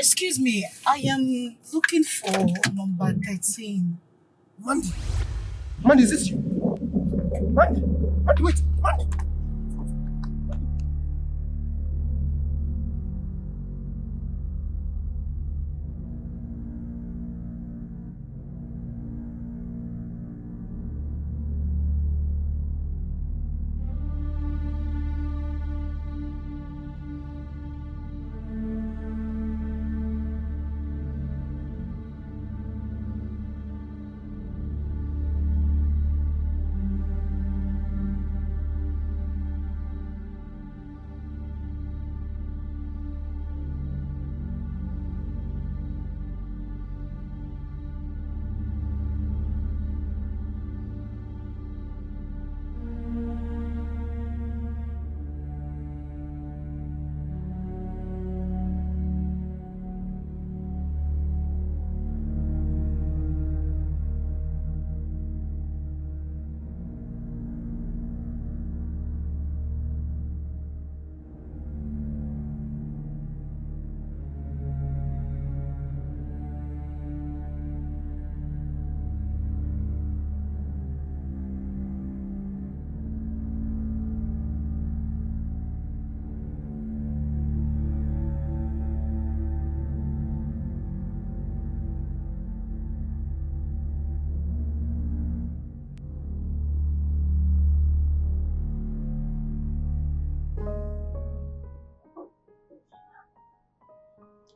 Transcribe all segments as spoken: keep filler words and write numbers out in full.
Excuse me, I am looking for number thirteen. Mandy. Mandy, is this you? Mandy. Mandy, wait. Mandy.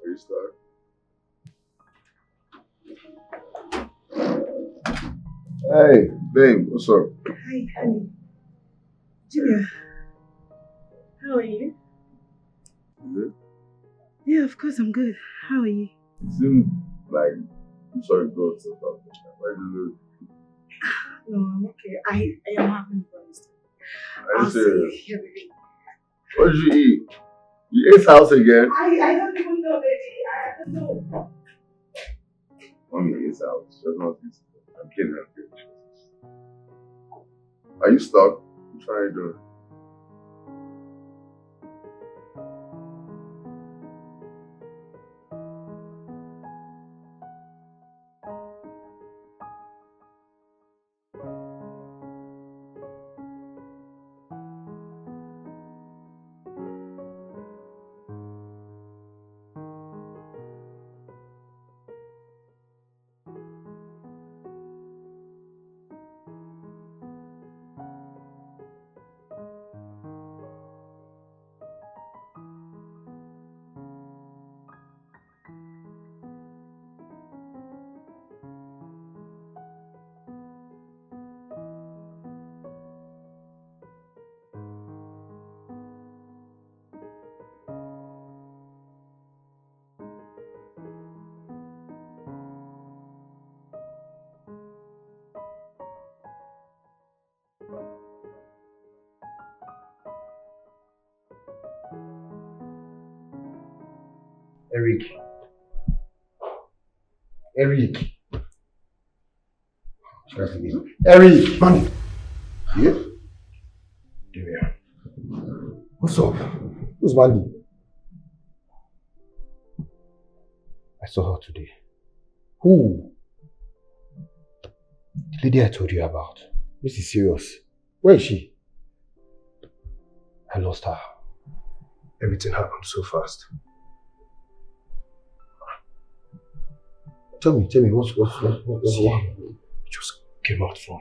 Are you stuck? Hey, babe, what's up? Hi, honey. Junior, how are you? You good? Yeah, of course I'm good. How are you? You seem like you saw a ghost or something. Why do you look? No, I'm okay. I, I am having fun. Are you serious? Yeah, baby. What did you eat? You ate house again? I, I don't even know, baby. I don't know. Mommy ate house. She does not eat. I'm kidding. I'm kidding. Are you stuck? I'm trying to. Eric. Eric. Seriously, Eric. Mandy. Yeah? There we are. What's up? Who's Mandy? I saw her today. Who? The lady I told you about. This is serious. Where is she? I lost her. Everything happened so fast. Tell me, tell me, what's what's what, what, what's what happened? It just came out from.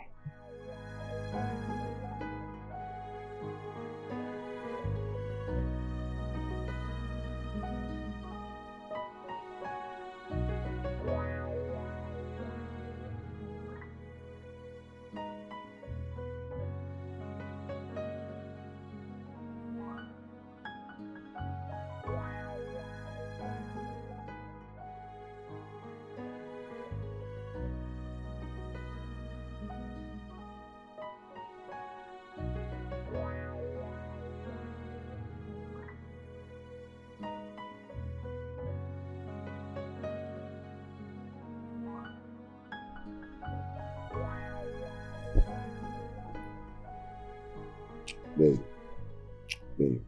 Babe. Babe.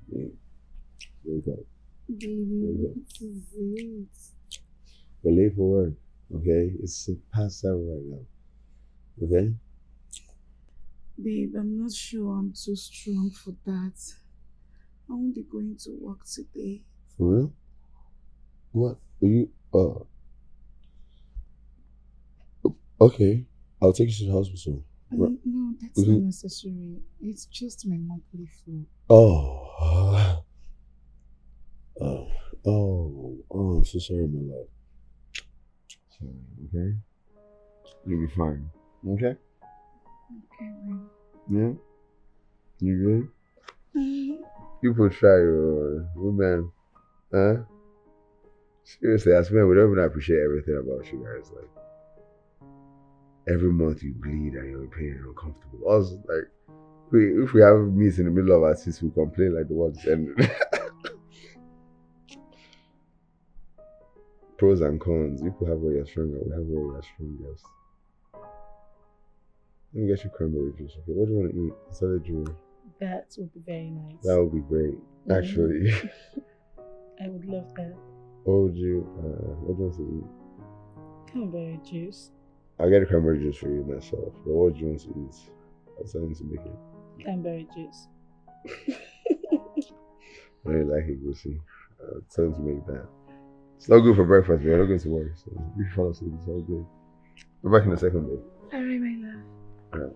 Babe. Wake up. Baby, this is it. We're late for work, okay? It's past seven right now, okay? Babe, I'm not sure I'm too strong for that. I won't be going to work today. For real? What? Are you, uh, okay. I'll take you to the hospital. Right. Mm, no, that's not necessary. It's just my monthly flu. Oh. Oh, oh, oh, I'm so sorry, my love. Sorry, okay? You'll be fine. Okay? Okay, babe. Yeah? You good? Mm. People try, uh, women. Huh? Seriously, I swear, we don't even appreciate everything about you guys. Like, every month you bleed and you're in pain and uncomfortable. Also, like, we, if we have meat in the middle of our seats, we complain like the world is ending. Pros and cons. People have where you're stronger, we have where we're strongest. Let me get you cranberry juice, okay? What do you want to eat? Salad drink? That would be very nice. That would be great, mm-hmm, actually. I would love that. What would you, uh, what do you want to eat? Cranberry juice. I'll get a cranberry juice for you myself. But what do you want to eat? I'll tell him to make it. Cranberry juice. I really like it, Gucci. Uh, tell him to make that. It's not good for breakfast, we're not going to work. So if you fall asleep, it's all good. Be back in a second, babe. All right, my love. All right.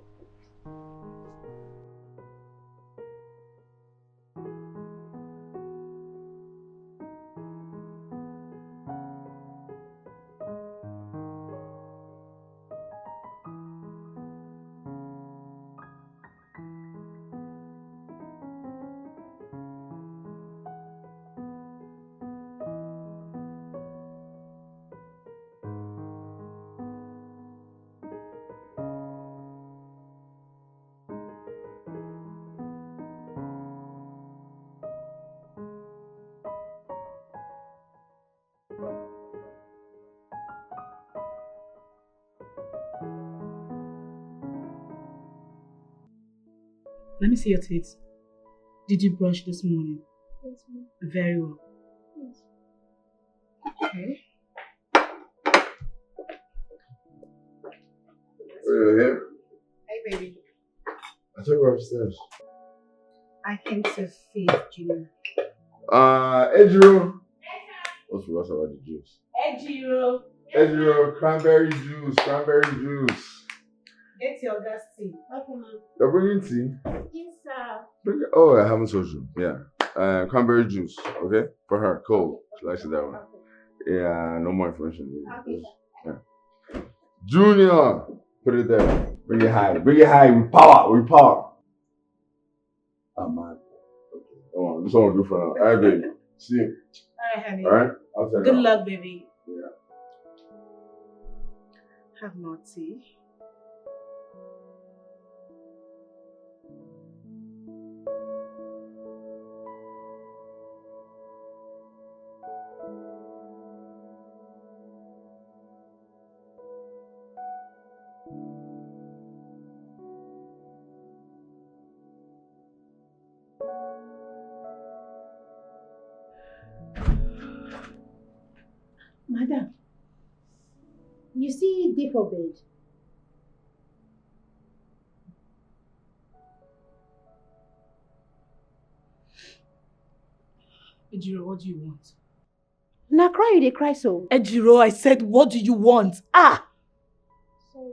Let me see your teeth. Did you brush this morning? Yes, ma'am. Very well. Yes. Okay. Hey, baby. I thought you were upstairs. I came to feed you. Uh, Ejiro. What's, what's about the juice? Ejiro. Ejiro, cranberry juice, cranberry juice. Get your gas tea. Okay, ma'am. You're bringing tea? Yes, sir. Bring it. Oh, I haven't told you. Yeah. Uh, cranberry juice, okay? For her, cold. She likes it that way. Yeah, no more information. Okay, sir. Yeah. Junior, put it there. Bring it high. Bring it high with power. With power. I'm mad. Okay. Oh, this one will do for now. All right, baby. See you. All right, honey. All right? Good luck, baby. Yeah. Have more tea. Madam, you see dey for bed. Ejiro, what do you want? Na cry you dey cry so? Ejiro, I said, what do you want? Ah! Sorry,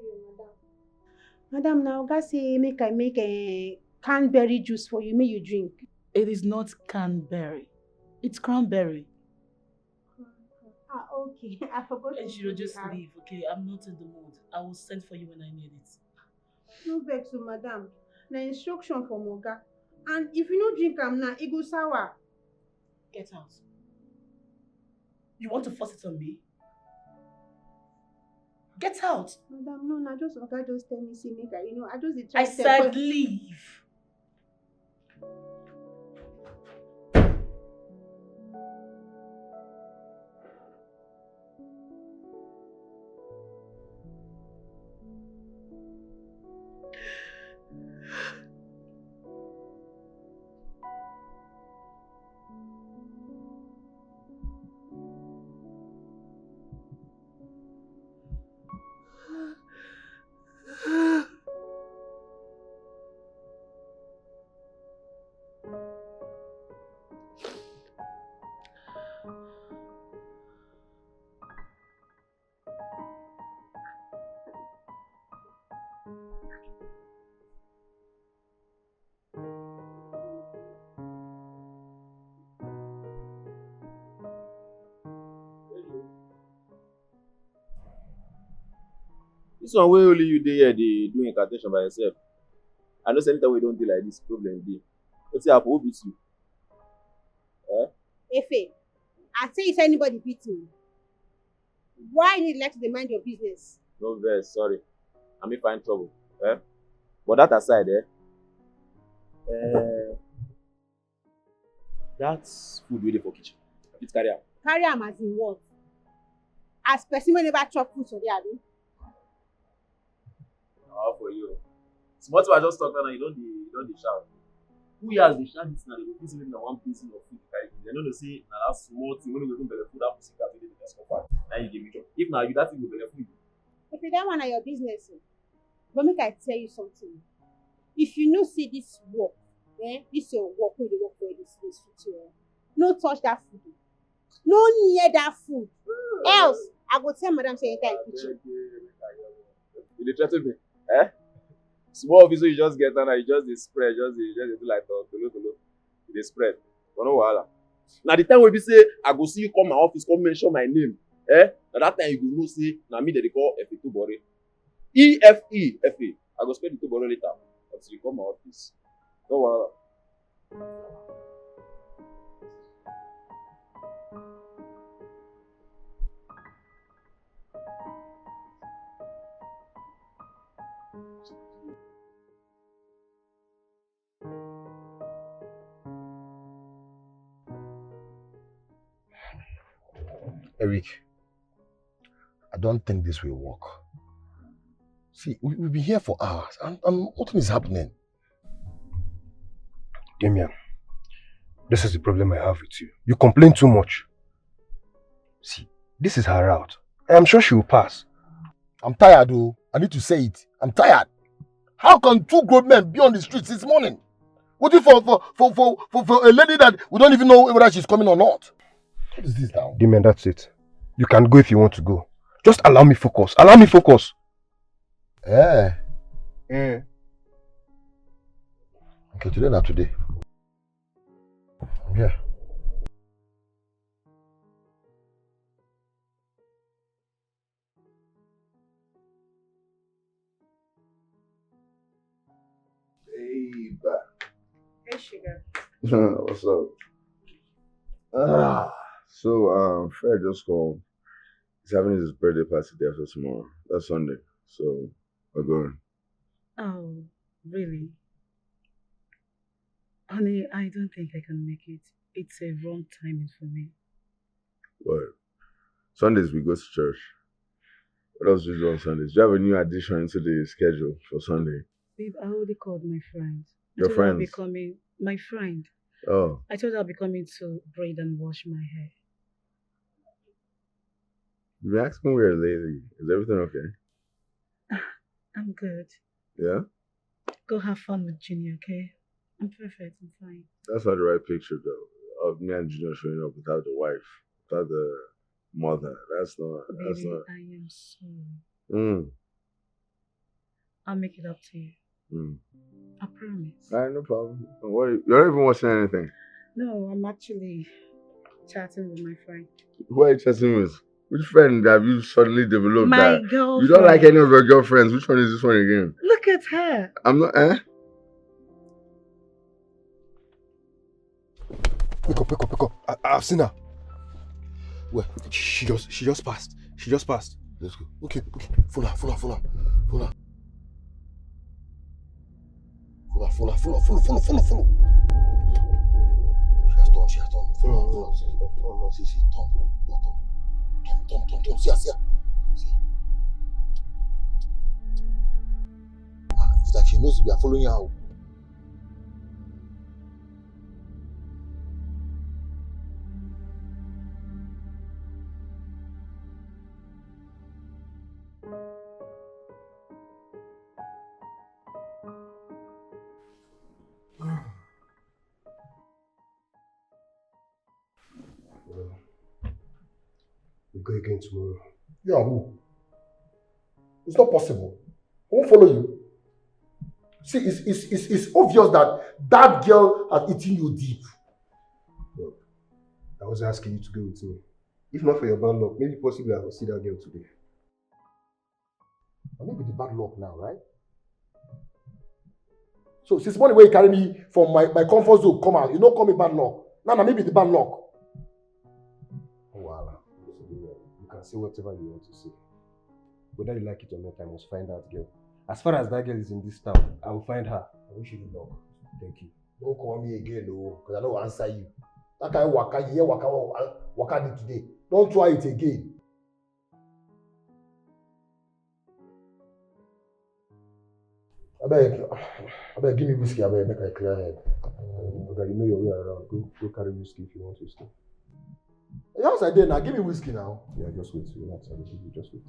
madam. Madam, na oga say make I make a cranberry juice for you, make you drink. It is not cranberry. It's cranberry. Ah, okay. I forgot to Ejiro, just leave, okay? I'm not in the mood. I will send for you when I need it. No vex o, madam. Na instruction from oga. And if you no drink am now, e go sour. Get out. You want to force it on me? Get out. Madam, no, na just oga just tell me say make I, you know, I just dey try I tell said leave. This one wey only you dey here dey do incantation by yourself. I know say anytime we don dey like this, problem dey. Wetin happen? Who beat you? Eh? Efe, I say if anybody beat me, why you need like to dey mind your business? No vex, sorry. I mean find trouble. Eh? But that aside, eh? Eh, that food wey dey for kitchen, I fit carry am. Carry am as in what? As person wey never chop food for there, abi? How for you? Small thing I just talk now, you don dey you don dey shout. Who hears dey shout this now? They go think say maybe na one basin of food you carry give. They no know say na that small thing wey no go even belle full that pussy cat wey dey the next compound. Na you give me chop. If na you, that thing go belle full you. If you that one na your business o. But make I tell you something. If you know say this work, eh, this your work wey you dey work for this place fit you, eh, no touch that food o. No near that food. Else, I go tell madam say enter im kitchen. You dey threaten me? Eh? Small office wey you just get now, you just dey spread, just dey just dey do like tolo tolo. You dey spread. But no wahala. Na the time wey be say I go see you come my office, come mention my name. Eh? Na that time you go know say na me dem dey call Efe Tobore. E F E F E. I go spell the Tobore later until you come my office. No wahala. Eric, I don't think this will work. See, we, we've been here for hours and, and nothing is happening. Damian, this is the problem I have with you. You complain too much. See, this is her route. I am sure she will pass. I'm tired, oh. I need to say it. I'm tired. How can two grown men be on the street since morning? Waiting for for, for, for, for, for a lady that we don't even know whether she's coming or not. What is this now? Damian, that's it. You can go if you want to go. Just allow me focus. Allow me focus. Eh. Eh. Okay, today na today. Yeah. Babe. Hey, sugar. What's up? Ah, so um, Fred just called. He's having his birthday party there for tomorrow. That's Sunday. So we're going. Oh, really? Honey, I don't think I can make it. It's a wrong timing for me. What? Sundays we go to church. What else do you do on Sundays? Do you have a new addition into the schedule for Sunday? Babe, I already called my friend. Your friend? Becoming my friend. Oh. I told her I'll be coming to braid and wash my hair. You been acting weird lately. Is everything okay? I'm good. Yeah? Go have fun with Junior, okay? I'm perfect. I'm fine. That's not the right picture, though, of me and Junior showing up without the wife, without the mother. That's not. That's Baby, not. I am sorry. Mm. I'll make it up to you. Mm. I promise. All right, no problem. Don't worry. You're not even watching anything. No, I'm actually chatting with my friend. Who are you chatting with? Which friend have you suddenly developed My that girlfriend. You don't like any of your girlfriends? Which one is this one again? Look at her. I'm not. Eh? Pick up, pick up, pick up. I, I've seen her. Where? She just, she just passed. She just passed. Let's go. Okay, okay. Follow her, follow her, follow her, follow her. Follow her, follow her, follow, follow, follow, follow, follow. She has turned, she has turned. Follow her, follow her. See, see, follow her, see, see, turn, turn, turn, turn, turn, turn. See her, see her. See her. Ah, it's like she knows we are following her. Well, we go again tomorrow. You and who? It's not possible. I won't follow you. See, it's, it's, it's, it's obvious that that girl has eaten you deep. Look, I was asking you to go with me. If not for your bad luck, maybe possibly I will see that girl today. Maybe the bad luck now, right? So since morning when you carry me from my, my comfort zone, come out, you don't call me bad luck. Now, now maybe the bad luck. Oh, voila. You can say whatever you want to say. Whether you like it or not, I must find that girl. As far as that girl is in this town, I will find her. I wish you good luck. Thank you. Don't call me again, oh, because I don't answer you. That kind of waka, you hear waka, waka, waka did today. Don't try it again. Abeg, abeg, give me whiskey, abeg, make I clear head. Oga, you know your way around. Go, go carry whiskey if you want whiskey. Yes, I did. Now give me whiskey now. Yeah, just wait. Relax. I will give you. Just wait.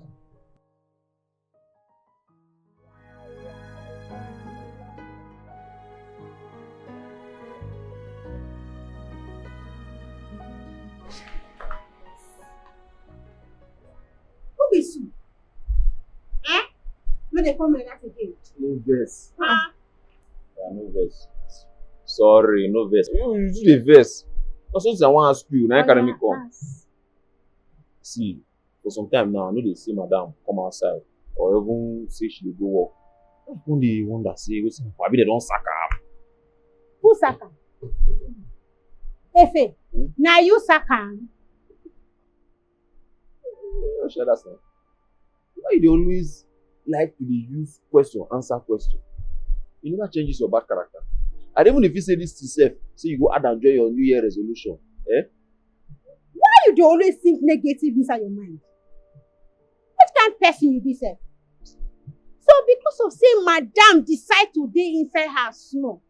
Who be Sue? Eh? No dey come like that again. No vex. Ah. Yeah, no vex. Sorry, no vex. You, you do the vex. Na something I wan ask you. Na carry me come. See, for some time now, I no dey see madam come outside or even say she dey go work. I come dey wonder say wetin happen. Abi dem don sack am? Who sack am? Efe, na you sack am? Shut up, sir. Why you dey always like to dey use question answer question? You never change this your bad character. I dey even dey feel say this thing sef, say you go add am join your new year resolution. Eh? Why you dey always think negative inside your mind? Which kind person you be sef? So because of say madam decide to dey inside house small,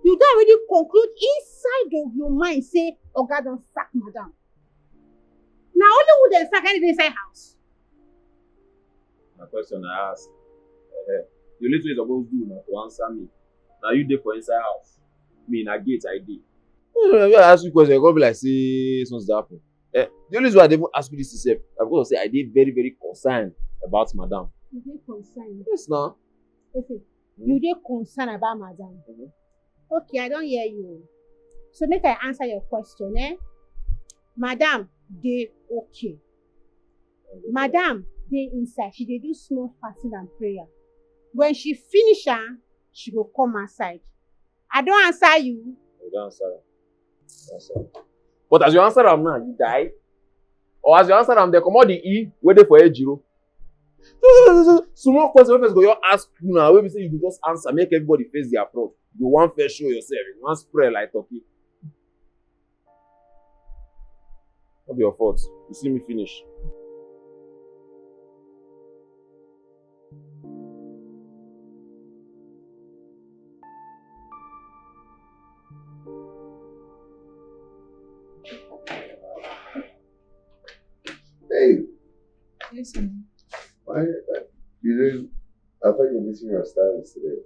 you don already conclude inside of your mind say oga don sack madam. Na only who dem sack na im dey inside house. Na question I ask. Eh, the only thing you suppose do na to answer me. Na you dey for inside house. Me na gate I dey. No, no, no, I ask you question, e come be like say something happen. Eh, the only reason why I dey even ask you this thing sef na because of say I dey very, very concerned about madam. You dey concerned? Yes na. Okay. You dey concerned about madam? Okay, I don hear you. So make I answer your question, eh? Madam dey okay. Madam dey inside. She dey do small fasting and prayer. When she finish am, she go come outside. I don answer you. You don answer am. Answer am. But as you answer am now, you die. Or as you answer am, dem comot the E wey dey for ejiro. Small question wey person go just ask you now, wey be say you go just answer, make everybody face their front. You go wan first show yourself, you wan spread like turkey. No be your fault. You see me finish. Hey, Yes, honey. Why? Uh, you didn't. I thought you were missing your stylist today.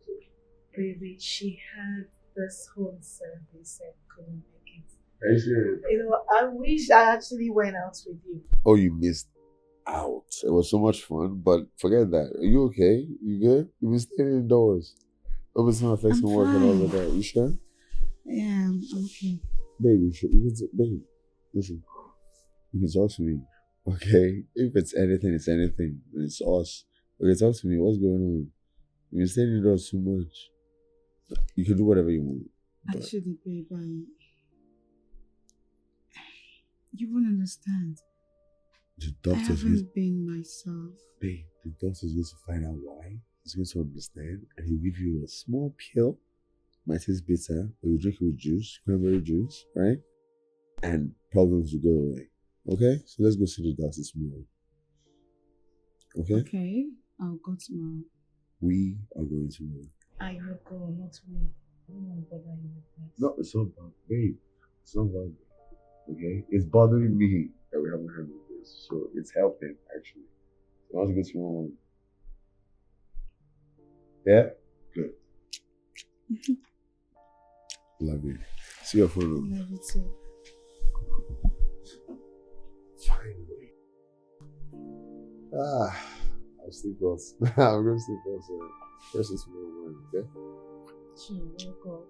Baby, she had this whole service and couldn't make it. Are you serious? You know, I wish I actually went out with you. Oh, you missed out. It was so much fun, but forget that. Are you okay? You good? You've been staying indoors. Hope it's not affecting I'm work and all of fine. That. You sure? Yeah, I'm okay. Babe, you should. You can, babe, listen. You can talk to me, okay? If it's anything, it's anything. It's us. Okay, talk to me. What's going on? You've been staying indoors too much. You can do whatever you want. But Actually, babe, I. You won't understand. The I doctor's going haven't been myself. Babe, the doctor's going to find out why. He's going to understand, and he'll give you a small pill. Might taste bitter, but you drink it with juice, cranberry juice, right? And problems will go away. Okay? So let's go see the doctor tomorrow. Okay? Okay, I'll go tomorrow. We are going tomorrow. I will go, not me. I don't want to bother you with this. No, it's not bad, babe. It's not bad. Okay? It's bothering me that we haven't handled this. So it's helping, actually. So I want to go tomorrow morning. Yeah? Good. Love you. See your phone. Love you too. Finally. Ah, I'll sleep well. I'm going to sleep well. So first is tomorrow morning, okay? Sure, we'll go.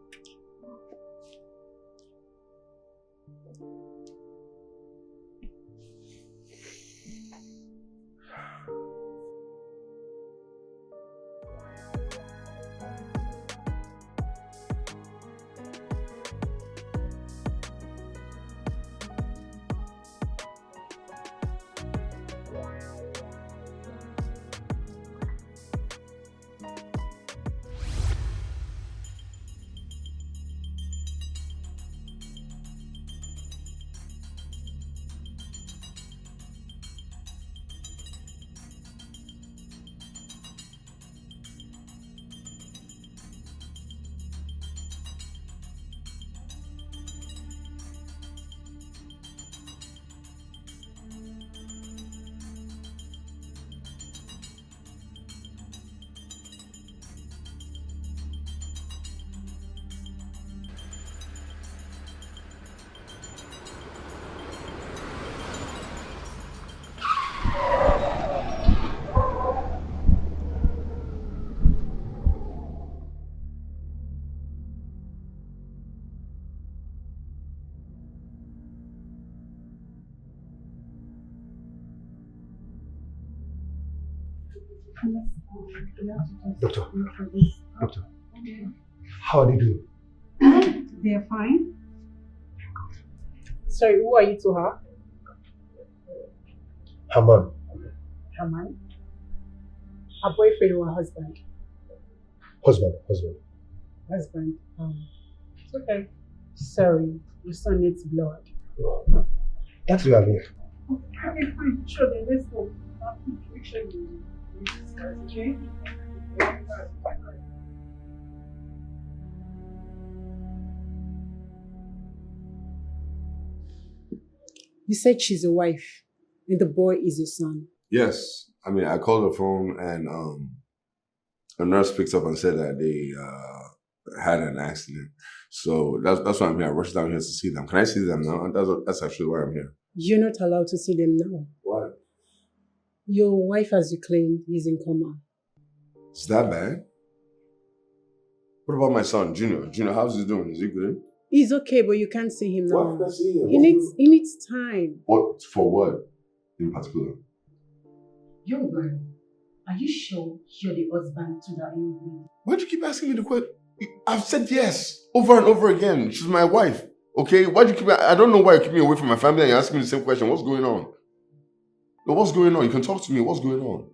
Doctor, doctor, how are they doing? They're fine. Sorry, who are you to her? Haman. Haman? Her boyfriend or her husband? Husband, husband. Husband. Um, it's okay. Sorry, your son needs blood. That's why I'm here. Okay, fine. Sure, then let's go. Make sure you, you discuss, okay? You said she's a wife and the boy is your son. Yes. I mean, I called her phone and um, a nurse picked up and said that they uh, had an accident. So that's that's why I'm here. I rushed down here to see them. Can I see them now? That's that's actually why I'm here. You're not allowed to see them now. Why? Your wife, as you claim, is in coma. Is that bad? What about my son, Junior? Junior, how's he doing? Is he good? He's okay, but you can't see him now. Why can't I see him? He needs he needs time. What for? What in particular? Young boy, are you sure you're the husband to that young lady? Why do you keep asking me the question? I've said yes over and over again. She's my wife. Okay? Why do you keep? I don't know why you keep me away from my family and you're asking me the same question. What's going on? No, what's going on? You can talk to me. What's going on?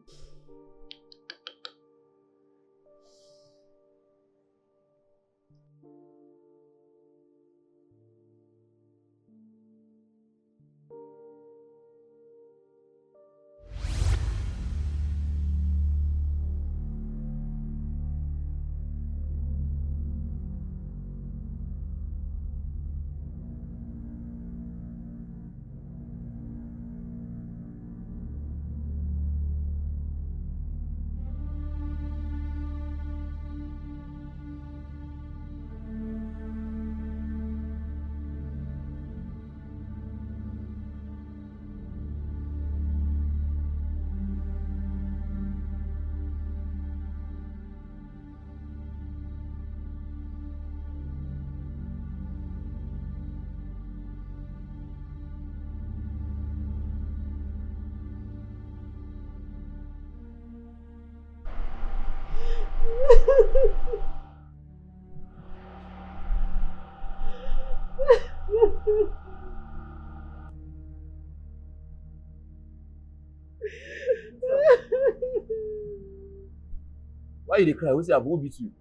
Why you dey cry? Wetin happen? Who beat you?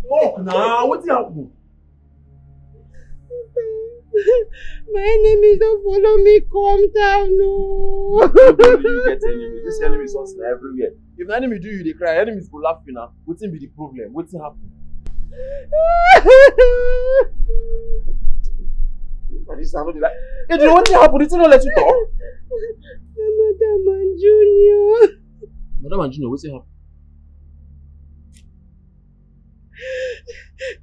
Talk na. Wetin happen? My enemies don follow me come town o. Everywhere you get enemies. This enemy something na everywhere. If na enemy do you, you dey cry. Enemies go laugh you na. Wetin be the problem? Wetin happen? Na this I no dey like. Hey, do you know wetin happen? The thing no let you talk. My madam and Junior. Madam and Junior, wetin happen?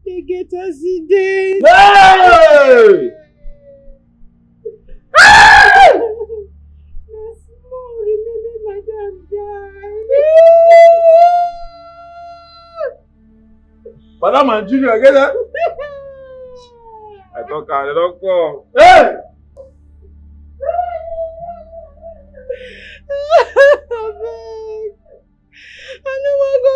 They get accident. Hey! Na small remaining madam die. Madam and Junior, get that? I talk am, they don come. Hey! Abeg. I no wan go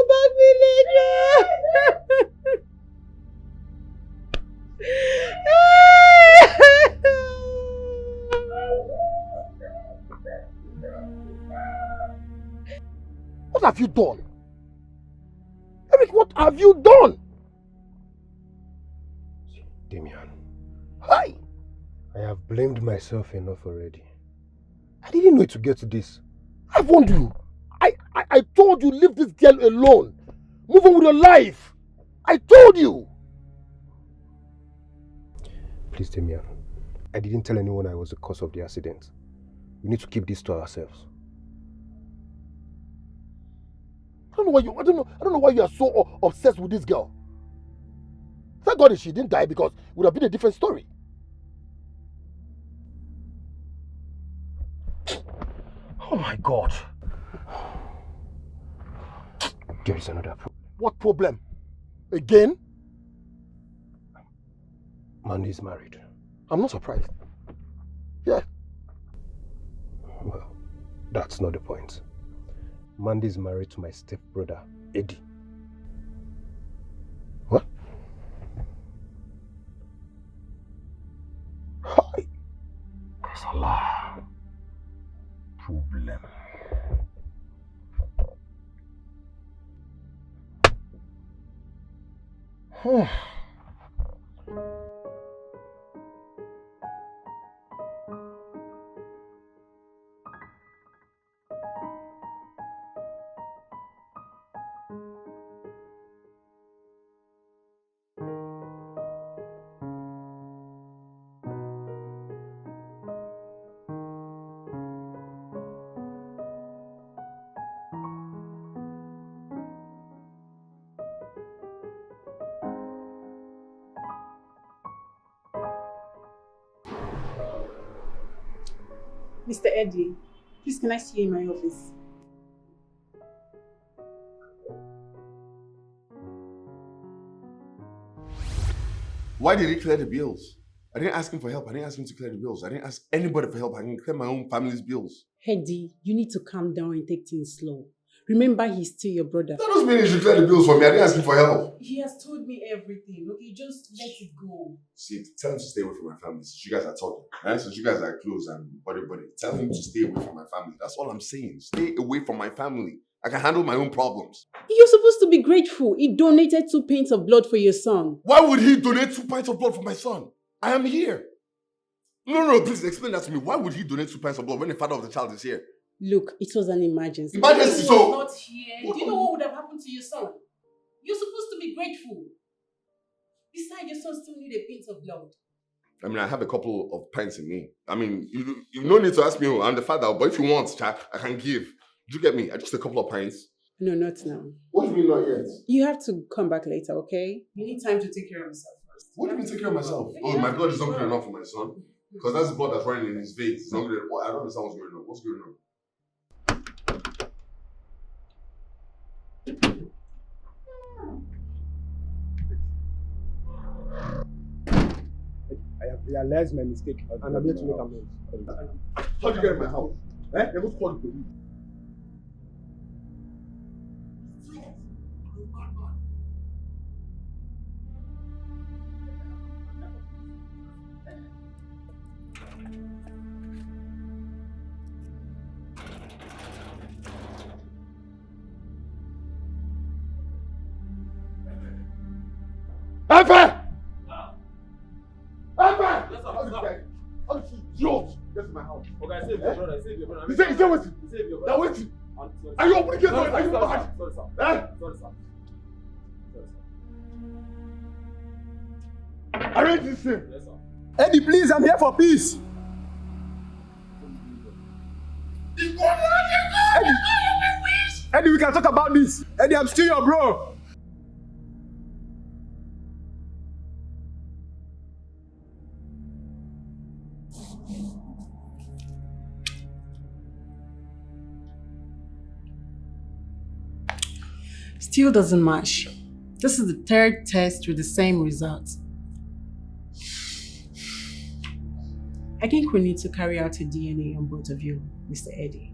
done? Eric, what have you done? Damian, Hi! I have blamed myself enough already. I didn't know it would get to this. I warned you. I, I, I told you, leave this girl alone. Move on with your life. I told you. Please, Damian, I didn't tell anyone I was the cause of the accident. We need to keep this to ourselves. I don't know why you I don't know I don't know why you are so o- obsessed with this girl. Thank God she didn't die, because it would have been a different story. Oh my God. There is another problem. What problem? Again? Mandy is married. I'm not surprised. Well, that's not the point. Mandy is married to my stepbrother, Eddie. What? Hi. Kasala. Problem. Hmm. Mister Eddie, please, can I see you in my office? Why did he clear the bills? I didn't ask him for help. I didn't ask him to clear the bills. I didn't ask anybody for help. I can clear my own family's bills. Eddie, you need to calm down and take things slow. Remember, he's still your brother. That doesn't mean he should clear the bills for me. I didn't ask him for help. He has told me everything. Okay, just let it go. See, tell him to stay away from my family since you guys are talking. Right? Since you guys are close and buddy buddy, tell him to stay away from my family. That's all I'm saying. Stay away from my family. I can handle my own problems. You're supposed to be grateful. He donated two pints of blood for your son. Why would he donate two pints of blood for my son? I am here. No, no, please explain that to me. Why would he donate two pints of blood when the father of the child is here? Look, it was an emergency. Emergency, He so- was not here. Do you know what would have happened to your son? You're supposed to be grateful. Besides, your son still need a pint of blood. I mean, I have a couple of pints in me. I mean, you you no need to ask me. Oh, I'm the father, but if you want, cha, I can give. Do you get me? I just a couple of pints. No, not now. What do you mean not yet? You have to come back later, okay? You need time to take care of yourself first. What do you mean take care of myself? Oh, my blood is not good enough for my son. Because that's the blood that's running in his veins. It's not good. What? I don't understand what's going on. What's going on? I have realized my mistake and I'm here to make amends. How'd you get in my house? Eh? You're going to call the police. Efe! Efe! Yes, sir. How did you get? How did you idiot? Get to my house. Okay, save your brother. Save your brother. He said, he said, wait. Save your brother. Now wait. Are you opening gate? Are you mad? Sorry, sir. Eh? Sorry, sir. Sorry, sir. Arrange this thing. Yes, sir. Eddie, please, I'm here for peace. Eddie, Eddie, we can talk about this. Eddie, I'm still your bro. Still doesn't match. This is the third test with the same result. I think we need to carry out a D N A on both of you, Mister Eddie.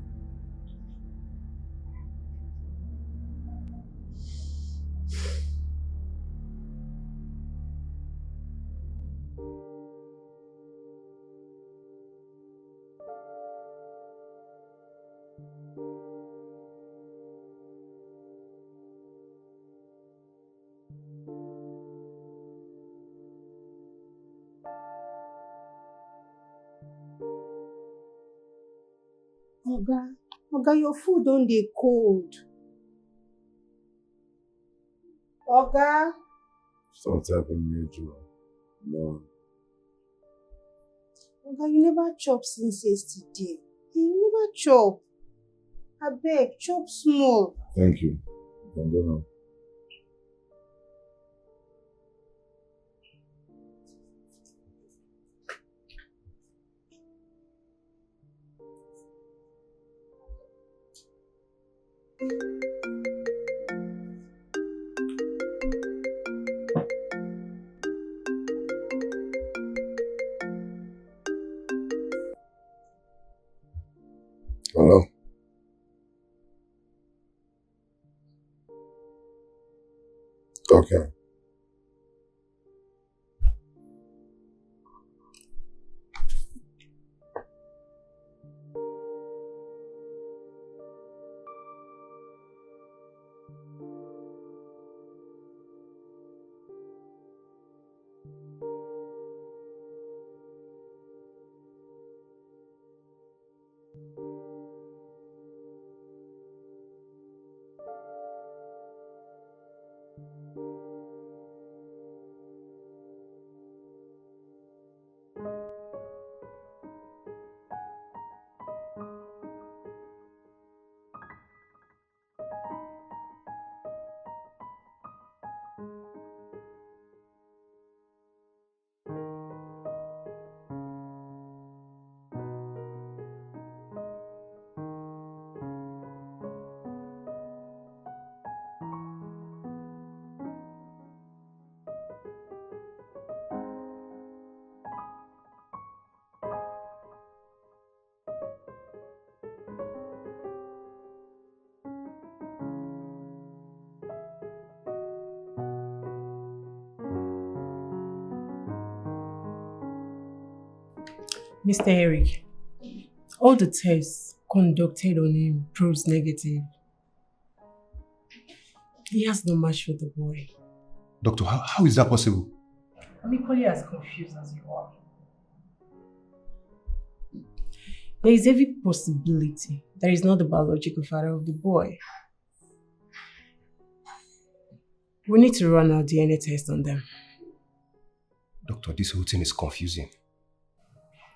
Oga, Oga, your food don dey cold. Oga. Stop tapping me, Joe. No. Oga, you never chop since yesterday. You never chop. Abeg, chop small. Thank you. You can go now. Hello? Okay. Mister Eric, all the tests conducted on him proves negative. He has no match for the boy. Doctor, how, how is that possible? I'm equally as confused as you are. There is every possibility that he's not the biological father of the boy. We need to run our D N A test on them. Doctor, this whole thing is confusing.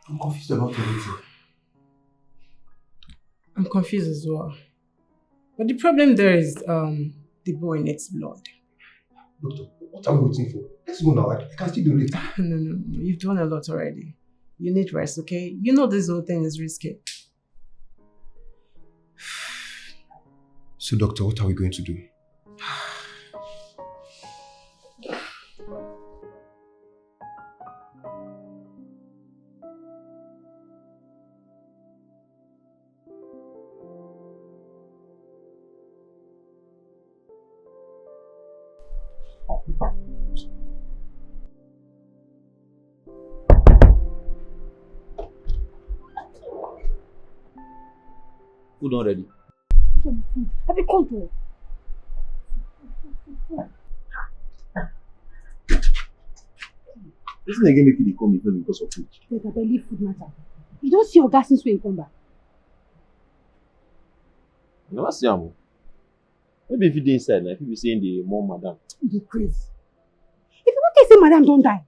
I'm confused about everything. I'm confused as well. But the problem there is um, the boy needs blood. Doctor, what are we waiting for? Let's go now. I, I can still donate. No, no, no. You've done a lot already. You need rest, okay? You know this whole thing is risky. So, doctor, what are we going to do? Food don ready. I be come to. Wetin again make you dey come before because of food? Like I believe food matter. You don see Oga since when he come back? I never see am o. Maybe if you dey inside na, if you be say him dey mourn madam. You dey craze. If you no tell say madam don die.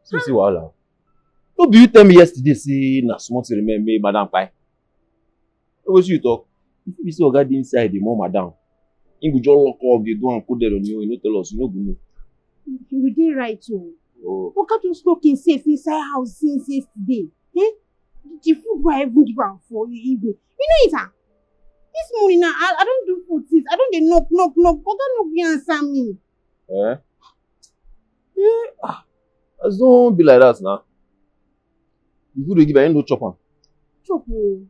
See see wahala. No be you tell me yesterday say na small thing remain make madam kpai? No wetin you talk. If you be say oga dey inside dey mourn madam, him go just lock up dey do am coded on him own, he no tell us, you no go know. You dey right o. Oh. Oga just lock himself inside house since yesterday. Eh? The food wey I even give am for evening, you no eat am. This morning now, I, I don do food since. I don dey knock, knock, knock. Oga no gree answer me. Eh? Eh, ah, as don be like that na. The food wey give am, him no chop am. Chop o.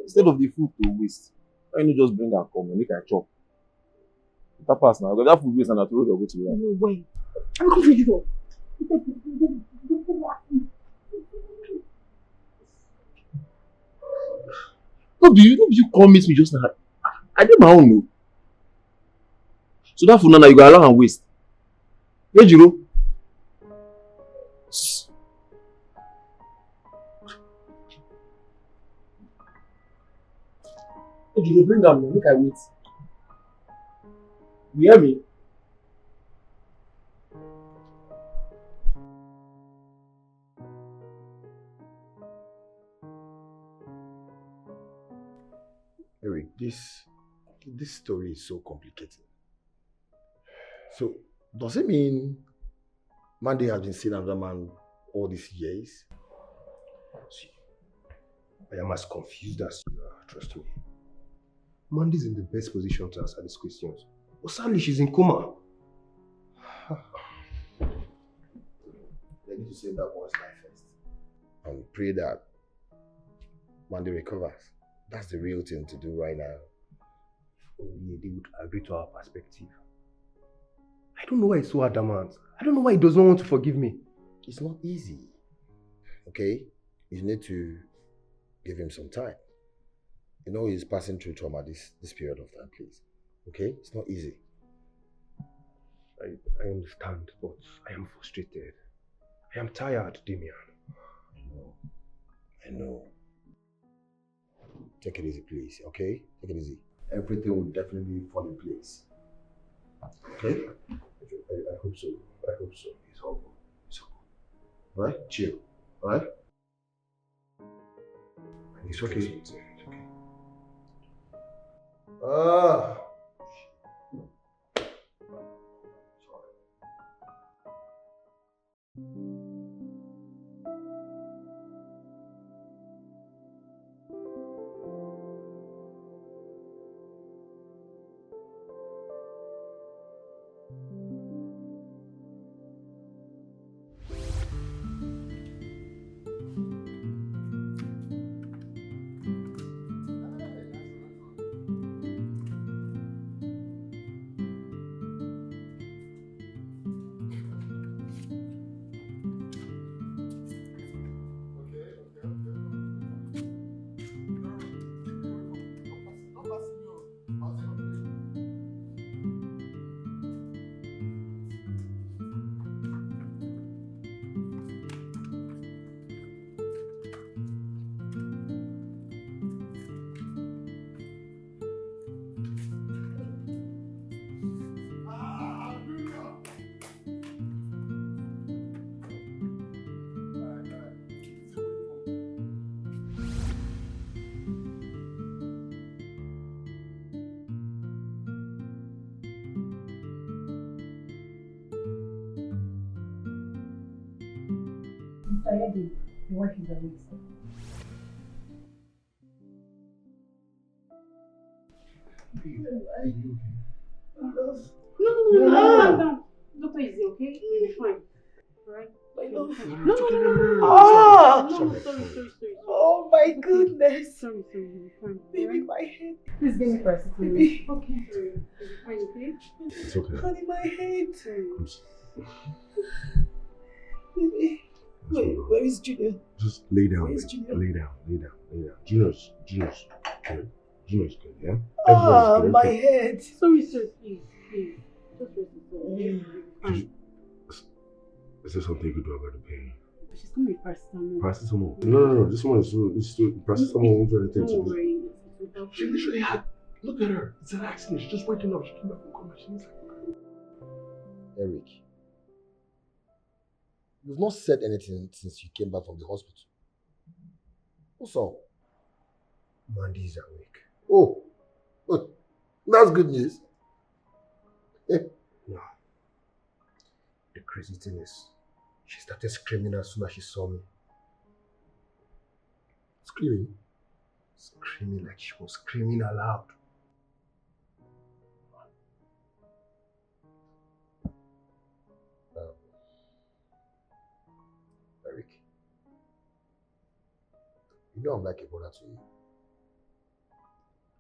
Instead of the food to waste, why you no just bring am come, make I chop? Better pass na. That food waste na throw the go to where? No way. I'm going to you. No be you, no be you come meet me just now. I dey my own o. So that food now, you go allow am waste. Ejiro. You go bring am now, make I wait. You hear me? Eric, this this story is so complicated. So, does it mean Mandy has been seeing another man all these years? See, I am as confused as you are, trust me. Mandy's in the best position to answer these questions. But sadly, she's in coma. They need to save that boy's life first. And pray that Mandy recovers. That's the real thing to do right now. If only they would agree to our perspective. I don't know why he's so adamant. I don't know why he does not want to forgive me. It's not easy. Okay? You need to give him some time. You know he's passing through trauma this, this period of time, please. Okay? It's not easy. I, I understand, but I am frustrated. I am tired, Damian. I know. I know. Take it easy, please, okay? Take it easy. Everything will definitely fall in place. Okay? I, I, I hope so. I hope so. It's all good. It's all good. Right? Chill. Right? It's okay. It's okay. Ah. Mister Yedi, your wife is awake, sir. Babe, are you okay? No, no, no, no, no, no. Doctor is okay. You'll be fine. Right? My love. No, no, no, no, no, no. Ah! No, sorry, sorry, sorry, sorry. Oh my goodness. Sorry, sorry, you'll be fine. Baby, my head. Please give me paracetamol. Baby. Okay. Sorry. You'll be fine, okay? It's okay. Honey, my head. Baby. Wait, where is Junior? Just lay down, babe. Lay down, lay down, lay down. Junior's, Junior's good. Junior's good, yeah? Ah, my head. Sorry, sir, please, please. Just rest it off. Is there something you could do about the pain? She's coming with paracetamol. Paracetamol? No, no, no. This one is, this is, paracetamol won't do anything to this. Don't worry. She literally had, look at her. It's an accident. She just waking up. She came back from coma. She needs, like, Eric, you've not said anything since you came back from the hospital. What's up? Mandy is awake. Oh, oh, that's good news. No. The crazy thing is, she started screaming as soon as she saw me. Screaming? Screaming like she was screaming aloud. Um, Eric, you know I'm like a brother to you,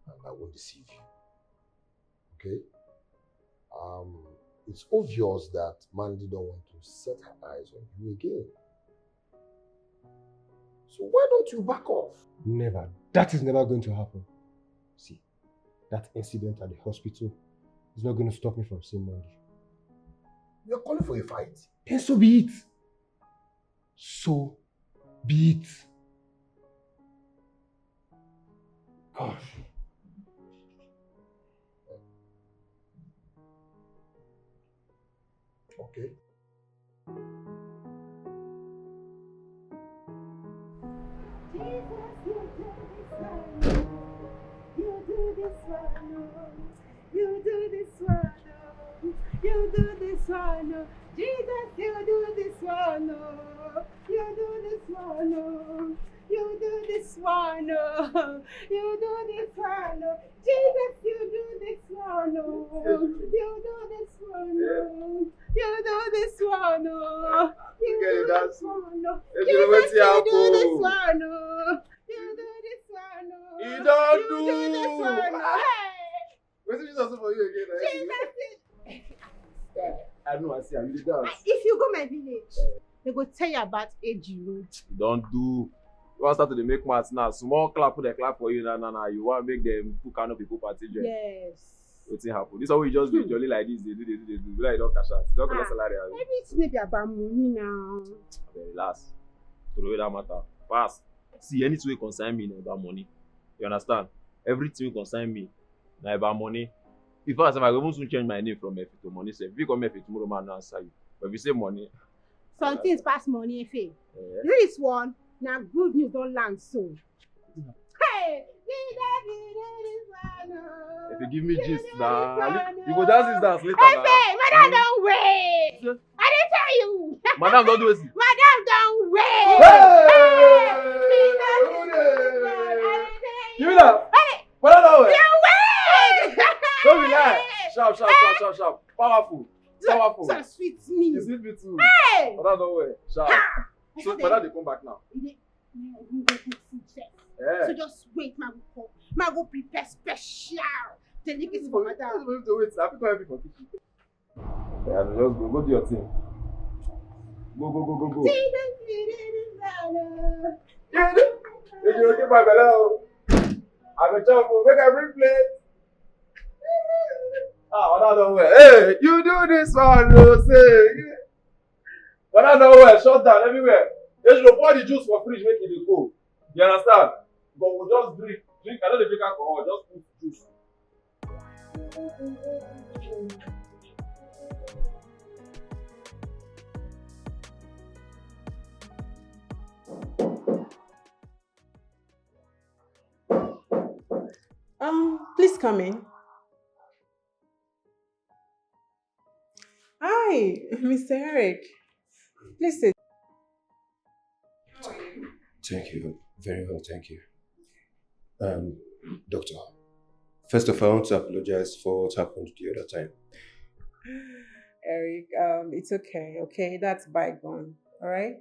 and I won't deceive you. Okay? Um, it's obvious that Mandy don't want to set her eyes on you again. So why don't you back off? Never. That is never going to happen. See, that incident at the hospital is not going to stop me from seeing Mandy. You're calling for a fight? Then so be it. So be it. Gosh. Okay. Jesus, you do this one, oh. You do this one, oh. You do this one, oh. You do this one, oh. Jesus, you do this one, oh. You do this one, oh. You do this one, oh. You do this one, oh. Jesus, you do this one, oh. You do this one, oh. You do this one, oh. You do this one, oh. Jesus, you do this one, oh. You do this one, oh. You don't You do this one, oh. Hey. Wetin Jesus do for you again? Eh? Jesus, you I know, I see. I really dance. If you go my village, they go tell you about A G Road. You don't do. You want start to dey make maths now. Small clap, put the clap for you now, now, now. You want make them put canopy, put party join. Yes. Wetin happen? This one we just do jolly like this. They do, they do, they do. Be like you don't cash out. You don't collect Ah. Salary. Abi? Everything may be about money now. Abeg, relax. Throw away that matter. Pass. See, anything wey concern me na about money. You understand? Everything wey concern me na about money. In fact, if I go even soon change my name from Efe to Money sef. If you call me Efe tomorrow, man, no answer you. But if you say Money, Some things pass money, Efe. Eh, This one, now good news don't land so. Hey, Jesus, you do this one, oh. If you give me You gist, do nah, this I one, li- you go oh. dance this dance later. Hey, Nah. hey, madam, don't wait. I didn't tell you. Madam, don't do it. Madam, don't wait. Hey! Jesus, you do this one, I didn't tell Give me that. Hey, Madam, don't wait. you wait. Don't be lie. Sharp, sharp, sharp, sharp, sharp. Powerful. Powerful. So sweet me. You sweet me too. Hey. Madam, don't wait. Sharp. Ah. So, Okay. Madam, they come back now. You dey- you dey go see first. Yeah. So just wait, ma go come. Ma go prepare special delicacy This for is madam. for you to wait. I pick up everything for kitchen. Yeah, just go, go do your thing. Go, go, go, go, go. See this, see this, this, this, uh, Yeah, if you okay, my belle, I go chop, oh, make every plate. Ah, Madam, don't wait. Hey, you do this one, no say. Madam, don't wait. Shut down everywhere. They should pour the juice for fridge, make it dey cold. You understand? But we just drink. Drink. I know they drink alcohol. Just put juice. Um, please come in. Hi, Mister Eric. Please sit. Thank you. Very well, thank you. Um, Doctor, first of all, I want to apologize for what happened the other time. Eric, um, it's okay, okay? That's bygone, all right?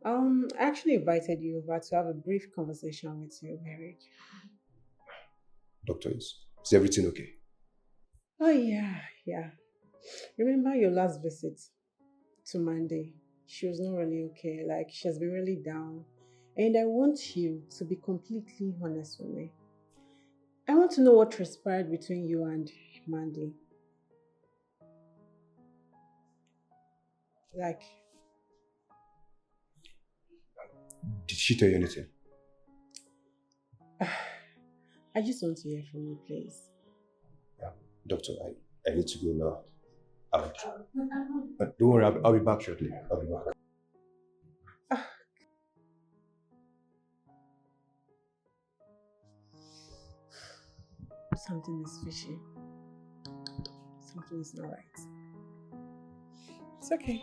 Um, I actually invited you over to have a brief conversation with you, Eric. Doctor, is, is everything okay? Oh, yeah, yeah. Remember your last visit to Mandy? She was not really okay. Like, she has been really down. And I want you to be completely honest with me. I want to know what transpired between you and Mandy. Like, Did she tell you anything? I just want to hear from you, please. Doctor, I, I need to go now. I'll, but don't worry, I'll, I'll be back shortly. I'll be back. Something is fishy. Something is not right. It's okay.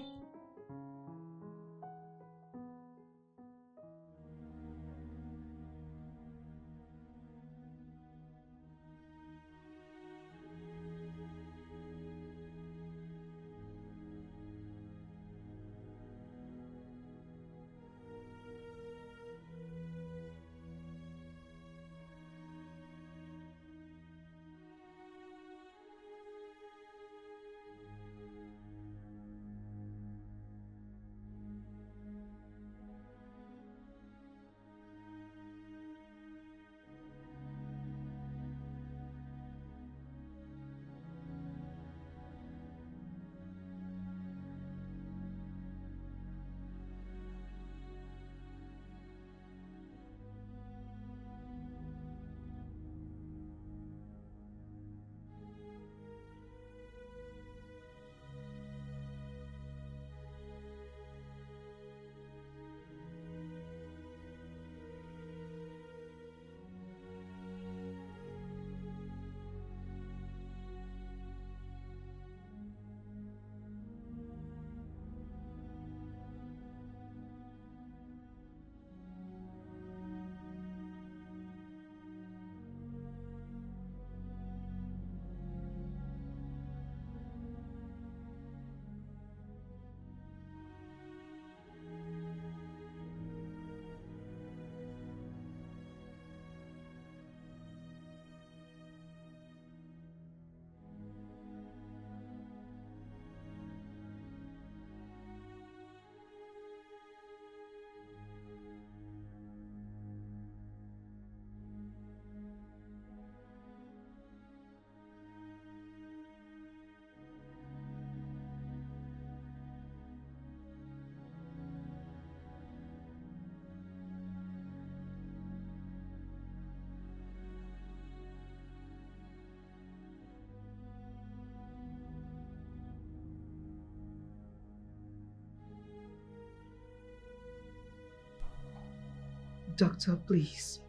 Doctor, please.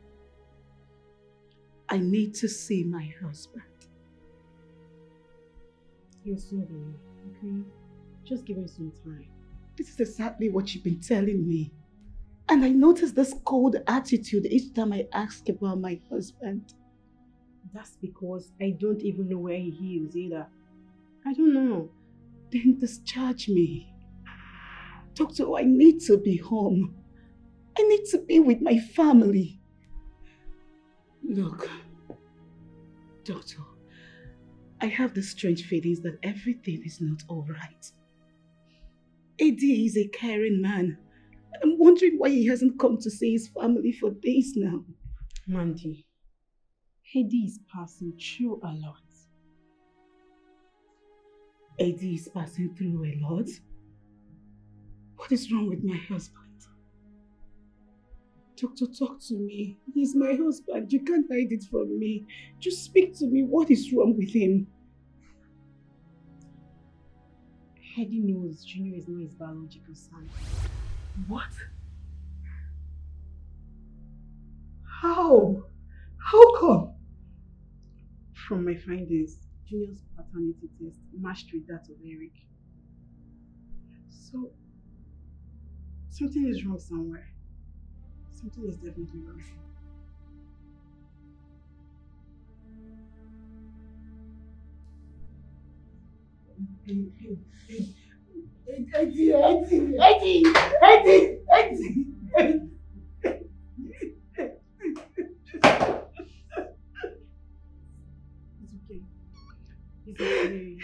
I need to see my husband. You'll soon be here, okay? Just give me some time. This is exactly what you've been telling me. And I notice this cold attitude each time I ask about my husband. That's because I don't even know where he is either. I don't know. Then discharge me. Doctor, I need to be home. I need to be with my family. Look, Doctor, I have the strange feelings that everything is not all right. Eddie is a caring man. I'm wondering why he hasn't come to see his family for days now. Mandy, Eddie is passing through a lot. Eddie is passing through a lot? What is wrong with my husband? Doctor, talk to me. He's my husband. You can't hide it from me. Just speak to me. What is wrong with him? Eddie knows Junior is not his biological son. What? How? How come? From my findings, Junior's paternity test matched with that of Eric. So, something is wrong somewhere. Something is definitely wrong. Eddie, Eddie, Eddie, Eddie, Eddie, Eddie. It's okay. It's okay. It's okay. Please.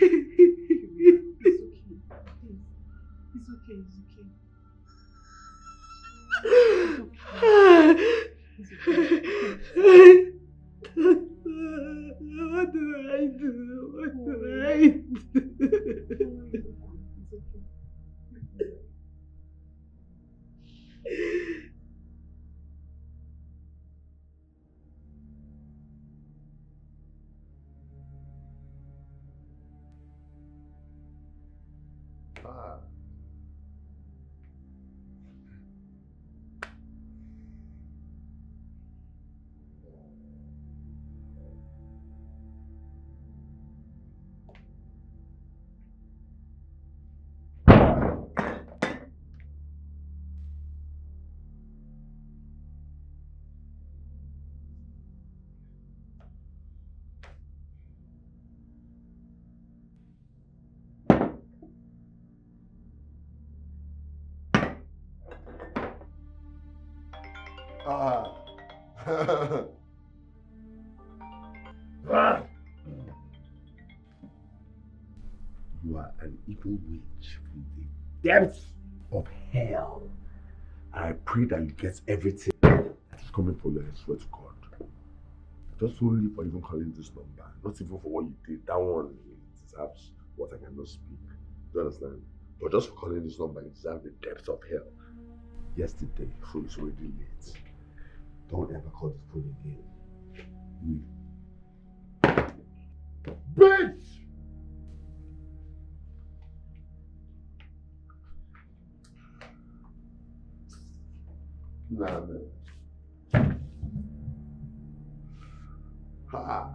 It's okay. It's okay. It's okay. It's okay. What do I do? What do I do? It's okay. Ah. Ah. You are an evil witch from the depths of hell. I pray that you get everything that is coming for you, I swear to God. I just won't leave for even calling this number. Not even for what you did. That one, it deserves what I cannot speak. Do you understand? But just for calling this number, it deserves the depths of hell. Yesterday, so it's already late. Don't ever call this phone again. Leave. Bitch! Nah, man. Ha!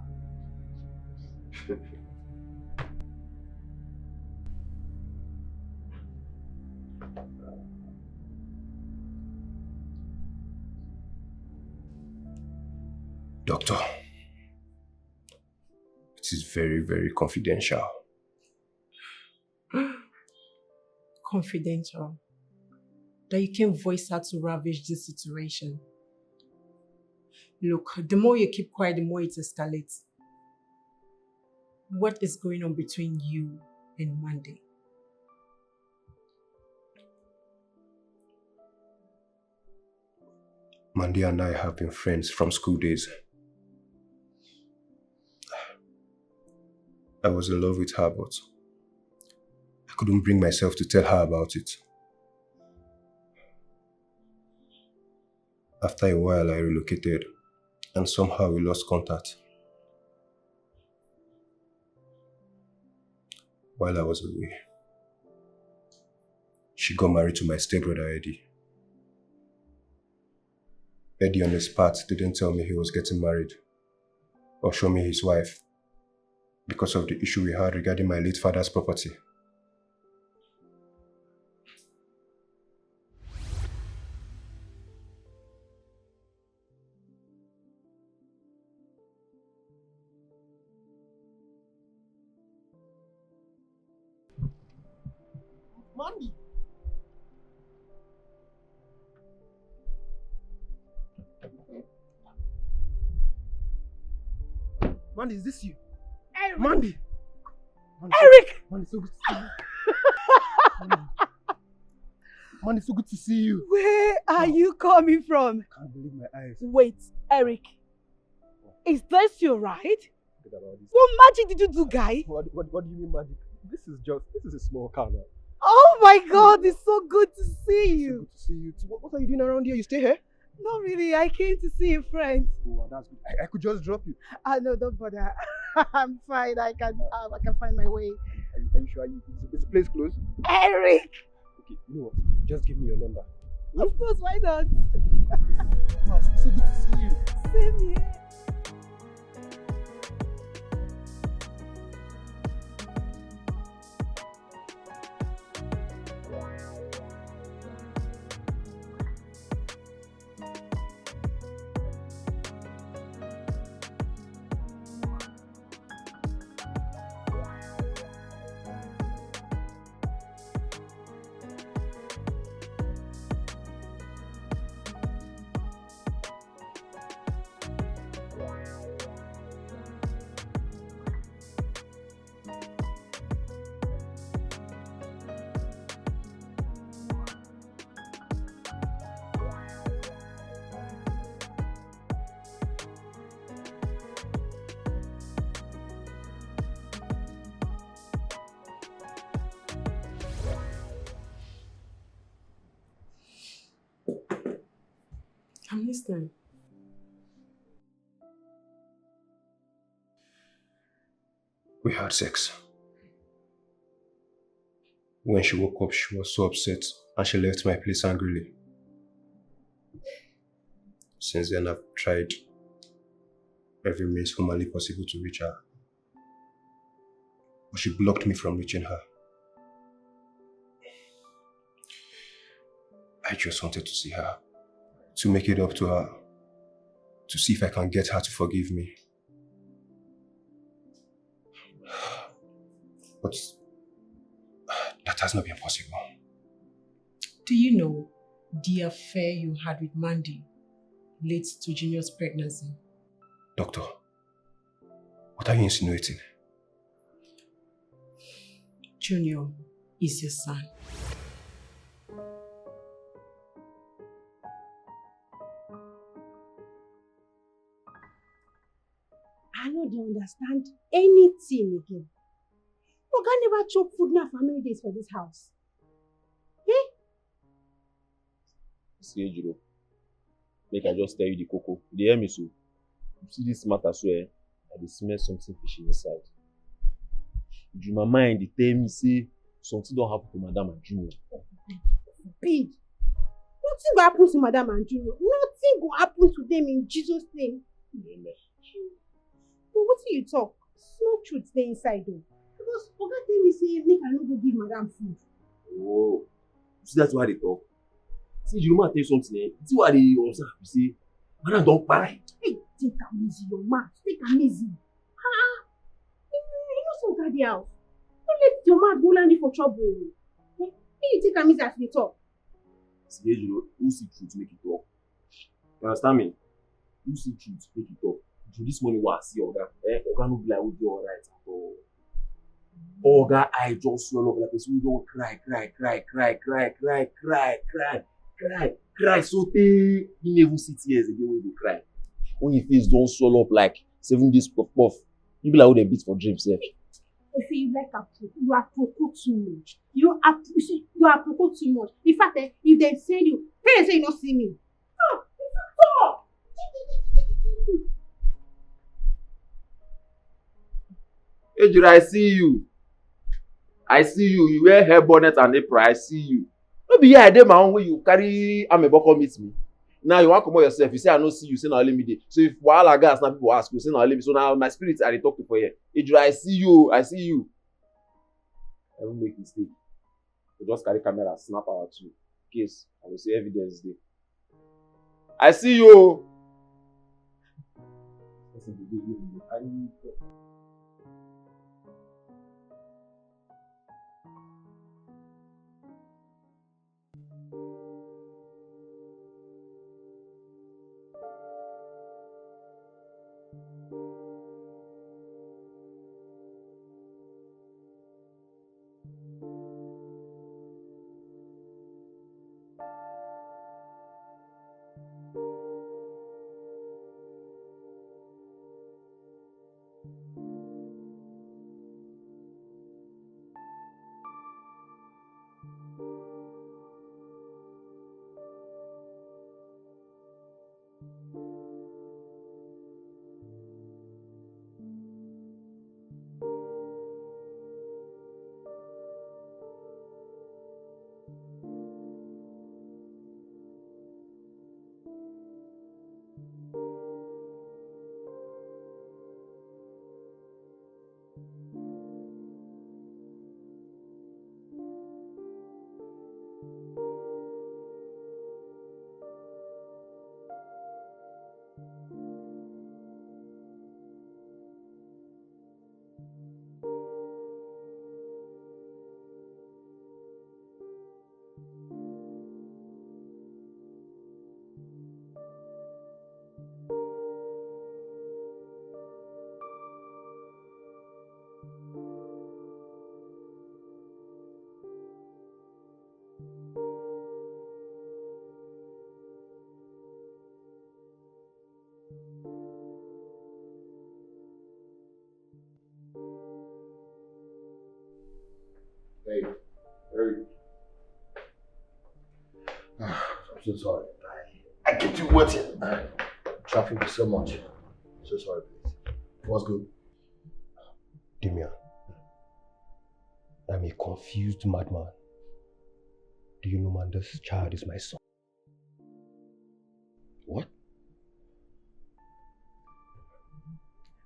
Doctor, it is very, very confidential. Confidential. That you can voice out to ravage this situation. Look, the more you keep quiet, the more it escalates. What is going on between you and Monday? Mandy and I have been friends from school days. I was in love with her, but I couldn't bring myself to tell her about it. After a while, I relocated, and somehow we lost contact. While I was away, she got married to my stepbrother Eddie. Eddie on his part didn't tell me he was getting married or show me his wife because of the issue we had regarding my late father's property. Mandy. Mandy, is this you? Eric. Mandy. Mandy, so, Eric! Mandy, so good to see you. Mandy. Mandy, so good to see you. Where are you coming from? I can't believe my eyes. Wait, Eric. Is this your ride? Forget about this. What magic did you do, guy? What, what, what do you mean magic? This is just, this is a small car now. Oh my God, it's so good to see you. So good to see you too. What, what are you doing around here? You stay here? Not really. I came to see a friend. Oh, that's good. I, I could just drop you. Ah, no, don't bother. I'm fine. I can, um, I can find my way. Are, you- are you sure? You, is, is the place closed? Eric! Okay, you know what? Just give me your number. Of course, why not? Wow, so good to see you. Same here. I'm listening. We had sex. When she woke up, she was so upset and she left my place angrily. Since then, I've tried every means humanly possible to reach her, but she blocked me from reaching her. I just wanted to see her, to make it up to her, to see if I can get her to forgive me. But that has not been possible. Do you know the affair you had with Mandy leads to Junior's pregnancy? Doctor, what are you insinuating? Junior is your son. I no dey understand anything again. Oga never chop food now for how many days for this house? Eh? See, Ejiro, make I just tell you the koko. You dey hear me so? You see this matter so, eh? I dey smell something fishy inside. Ju, my mind dey tell me say something don happen to Madam and Junior. Big. Nothing go happen to Madam and Junior. Nothing go happen to them in Jesus' name. Amen. But wetin you talk? Small truth dey inside o. Because Oga tell me say make I no go give Madam food. Oh, you see, that's why they talk. See, you know, I tell you something, eh? See why they observe, you see, Madam don kpai. Hey, take am easy, your mouth. Take am easy. Ah, you, you know say Oga dey house. No let your mouth go land you for trouble. Eh, make you take am easy as you dey talk. See, you know, who see truth make it talk. You understand me? Who see truth make it talk. So this morning, what I see Oga, eh, Oga no be like we dey alright at all. Oga eye just swell up like person wey don cry, cry, cry, cry, cry, cry, cry, cry, cry, cry, cry. So tey he no even see tears again wey he dey cry. When him face don swell up like seven days puff puff, he be like who dem beat for dream sef. They say you like a pro-, you are proko too much. You are, you see, you are proko too much. In fact, eh, if they send you, tell them say you no see me. Ah, in fact, talk. Ejiro, I see you. I see you. You wear hair bonnet and apron. I see you. No be here I dey my own wey you carry amebo come meet me. Now you wan comot yourself, you say I no see you, say na only me dey. So if wahala gas now, people ask you, say na only me. So na my spirit I dey talk to for here. Ejura, I see you, I see you. I won't make mistake. You just carry camera, snap our two. Case, I will say evidence dey. I see you. Hey, Eric. I'm so sorry. I, I keep you waiting. Traffic is so much. So sorry, please. What's good? Damian, I'm a confused madman. Do you know, man, this child is my son. What?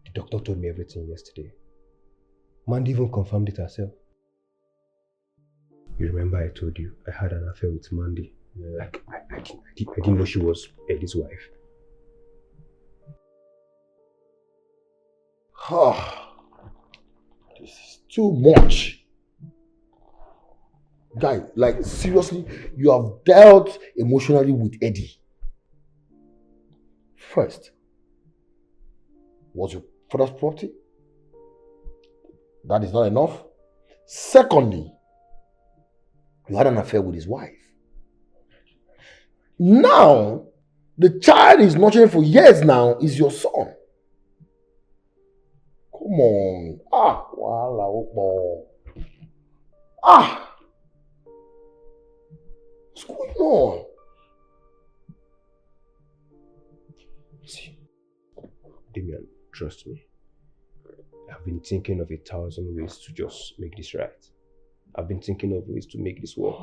The doctor told me everything yesterday. Mandy even confirmed it herself. You remember I told you I had an affair with Mandy? Yeah. I, I, I, didn't, I, didn't, I didn't know she was Eddie's wife. Ah, this is too much. Guy, like, seriously, you have dealt emotionally with Eddie. First, was your father's property. That is not enough. Secondly, you had an affair with his wife. Now, the child is nurturing for years now is your son. Come on. Ah, wahala ó pọ̀. Ah! What's going on? See, Damian, trust me. I've been thinking of a thousand ways to just make this right. I've been thinking of ways to make this work.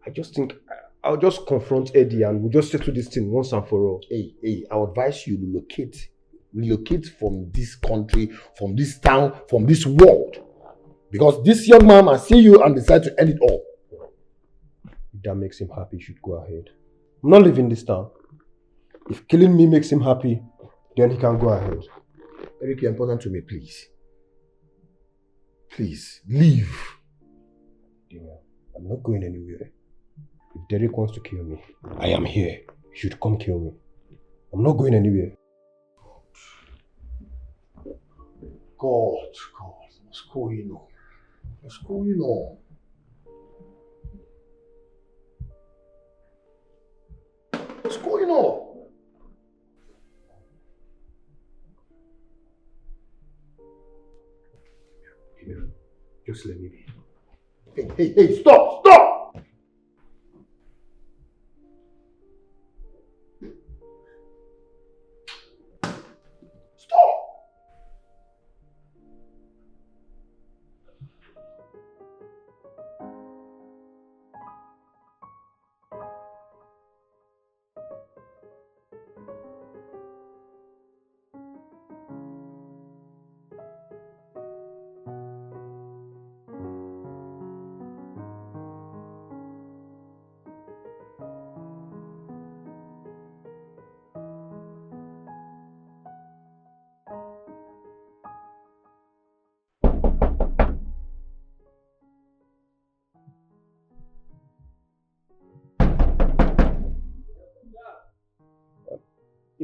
I just think I- I'll just confront Eddie and we'll just settle this thing once and for all. Hey, hey, I advise you relocate. Relocate from this country, from this town, from this world. Because this young man might see you and decide to end it all. If that makes him happy, he should go ahead. I'm not leaving this town. If killing me makes him happy, then he can go ahead. Eric, you're important to me, please. Please, leave. Damian, I'm not going anywhere. If Derek wants to kill me, I am here. He should come kill me. I'm not going anywhere. God, God, what's going on? What's going on? What's going on? Just let me be. Hey, hey, hey, stop, stop! Stop!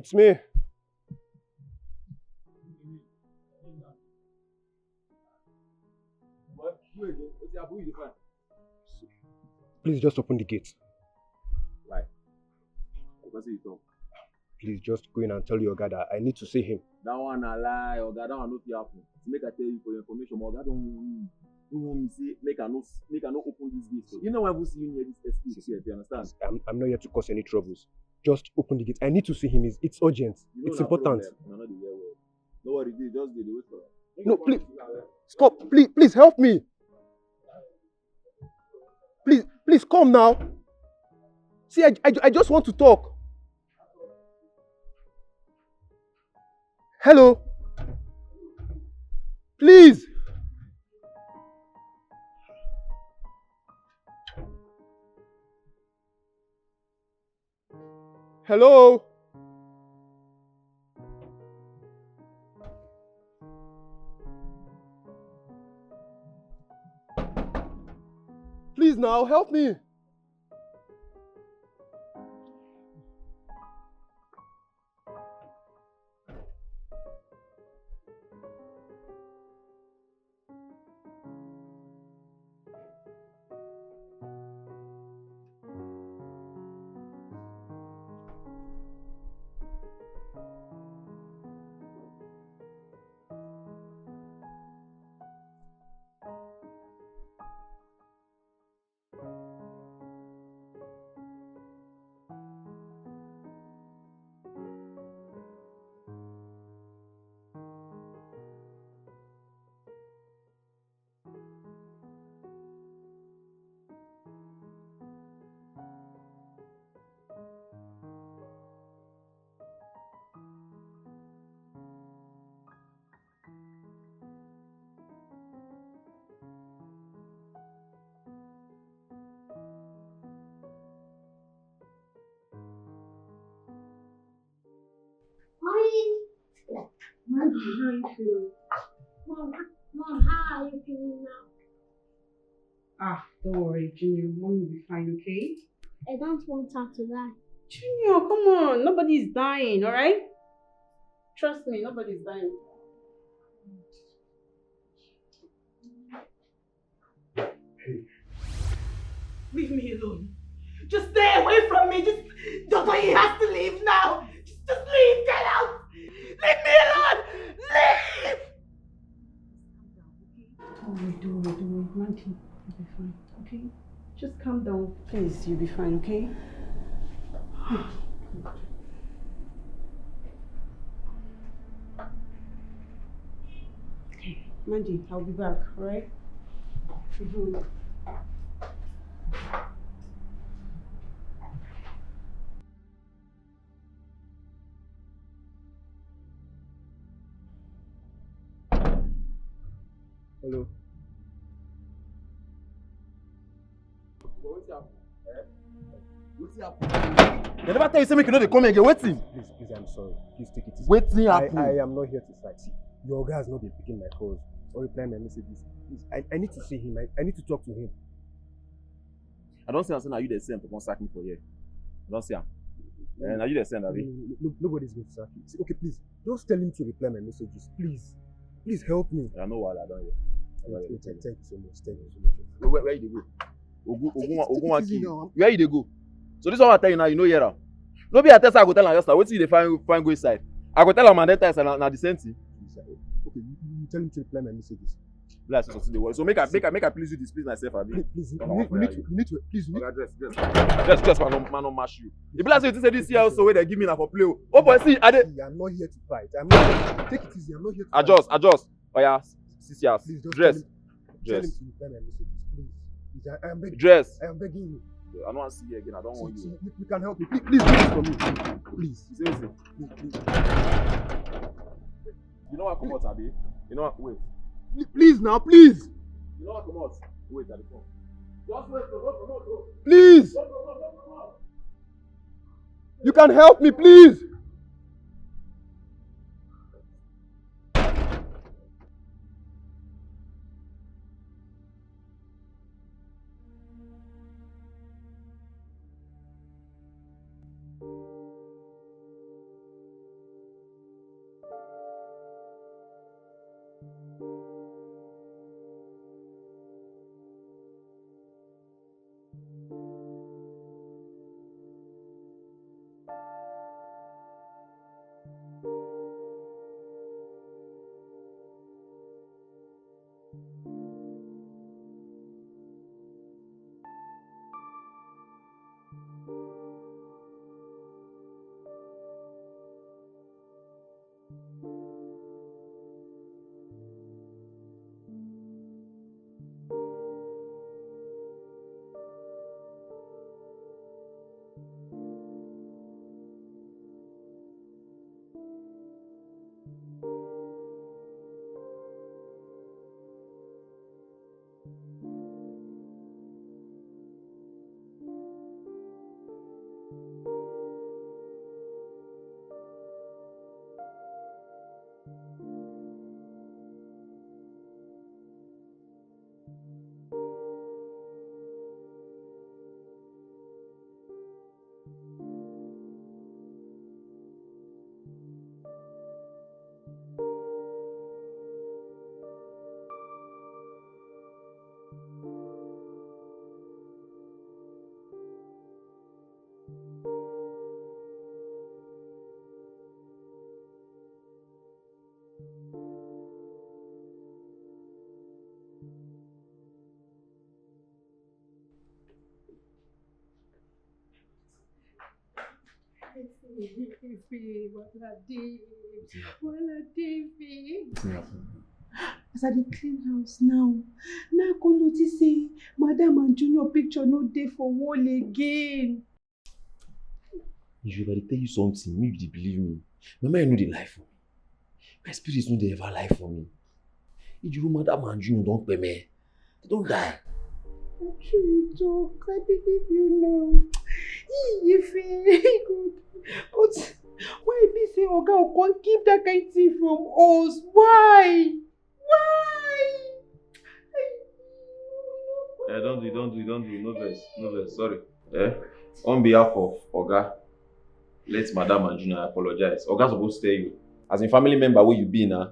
It's me. Please just open the gate. Why? Because you talk. Please just go in and tell your guy that I need to see him. That one na lie, oga. That one no fit happen. Make I tell you for your information, my oga don warn me. He warn me say make I no make I no open this gate. So you know why I even see you near this estate here. You understand? I'm, I'm not here to cause any troubles. Just open the gate. I need to see him. It's, it's urgent. You know it's important. Problem. No, no, dey hear well. No worry, dey just dey dey wait for am. No, please stop. Please, please help me. Please, please come now. See, I, I, I just want to talk. Hello. Please. Hello. Please now help me. Mommy. Mommy, how you feeling? Mom, Mom, how are you feeling now? Ah, don't worry, Junior. Mommy will be fine, okay? I don't want her to die. Junior, come on. Nobody is dying, alright? Trust me, nobody is dying. Leave me alone. Just stay away from me. Just, Doctor, he has to leave now. Just, just leave. Get out. Leave me alone. Leave. Don't worry, don't worry, don't worry. Mandy, you'll be fine, okay? Just calm down, please. You'll be fine, okay? Okay, Mandy, I'll be back, alright? Mm-hmm. Hello. Wetin happen? They never tell you say make you no dey come again. Wetin? Please, please, I'm sorry. Please take it easy. Wetin happen? I, I am not here to fight. See, your guy has not been picking my calls or replying my messages. Please, I, I need to see him. I, I need to talk to him. I don see am say na you dey send to come sack me for here. I don see am. Eh, na you dey send, abi? No, no, no, nobody's going to sack you. See, okay, please, just tell him to reply my messages, please. Please help me. I know wahala don hear. Thank, thank, thank you so much. Thank you so much. Where, where, where you dey go? Ogun, Ogun, Ogun wan kill you. Where you dey go? So this one I tell you now, you no hear am. No be I tell say I go tell am just now. Wetin you dey find find go inside? I go tell am and then tell am na, na the same thing. Please, uh, okay, you, you tell him to reply my messages. Be like say something dey worry. So make I make I make I please you displease myself, abi? Please, please, you need, you need to, you need to, please, you need Oga, dress, dress. Dress, dress, man, no, man, no mash you. E be like say you think say this year also wey dem give me na for play o. Oh boy, see, I dey. See, I'm not here to fight. I'm not. Take it easy. I'm not here to fight. Adjust, adjust. Oya, six years. Please just Dress. Tell him, tell him Dress. to reply my messages, please. Please, I, I'm begging. Dress. I'm begging you. I don't want to see you again. I don't want See, you. see, you, you can help me. Please, please do this for me. Please. You say wetin? Please, please. You know what, come out, abi? You know what? Wait. Please, please now, please. You know what, come out? Wait, I dey come. Just wait, no, no, no, no. Please. No, no, no, no, no, no. You can help me, please. As I dey clean house now, now I come notice say Madam and Junior picture no dey for wall again. If I dey tell you something, make you dey believe me. My mind no dey lie for me. My spirit no dey ever lie for me. Ijuru, Madam and Junior don kpeme. They don die. Na true you talk. I believe you now. Ee, Ife, God. But why e be say Oga go come keep that kind thing from us? Why? Why? Eh, don't do, don't do, don't do. No vex, no vex. Sorry. Eh? On behalf of Oga, let Madam and Junior apologize. Oga suppose tell you. As in family member wey you be na,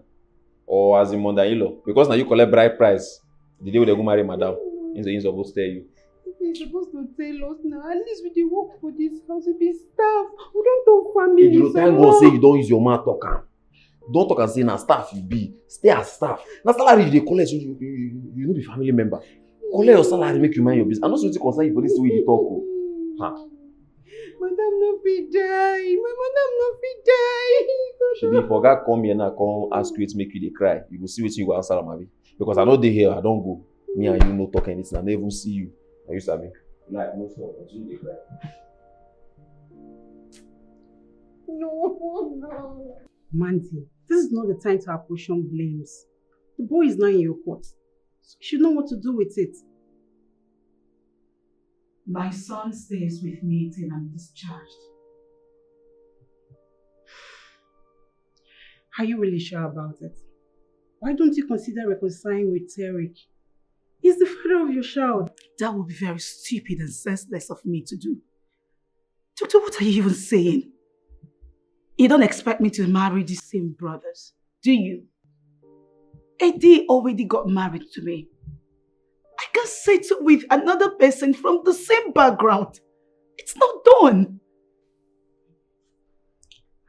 or as in mother-in-law. Because na you collect bride price the day wey dem go marry Madam. He suppose tell you. He suppose to tell us now. At least we dey work for this house. We be staff. We don turn family. Ijuru, thank God say you don use your mouth talk am. Don talk am say na staff you be. Stay as staff. Na salary you dey collect, so you, you, you, you no be family member. Collect your salary, make you mind your business. I no see wetin concern you for this thing wey you dey talk o. Ha. Madam no fit die. My madam no fit die. Shebi if Oga come here now, come ask you wetin make you dey cry, you go see wetin you go answer am, abi? Because I no dey here, I don go. Me and you no talk anything. I no even see you. Na you sabi. Like no stop, continue dey cry. No, no. Mandy, this is not the time to apportion blames. The boy is now in your court. So you should know what to do with it. My son stays with me till I'm discharged. Are you really sure about it? Why don't you consider reconciling with Eric? He's the father of your child. That would be very stupid and senseless of me to do. Doctor, what are you even saying? You don't expect me to marry these same brothers, do you? Eddie already got married to me. I can't settle with another person from the same background. It's not done.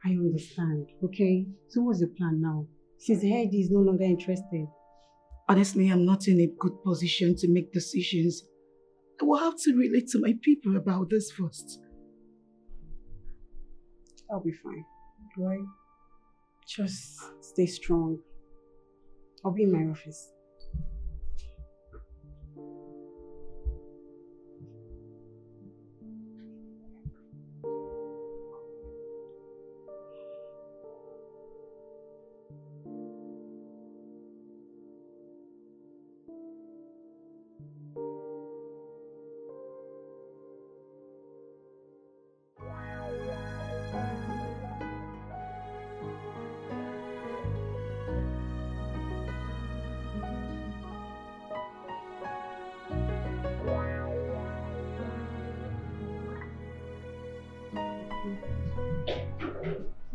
I understand, okay? So what's the plan now? Since Eddie is no longer interested. Honestly, I'm not in a good position to make decisions. I will have to relate to my people about this first. I'll be fine, right? Just stay strong. I'll be in my office.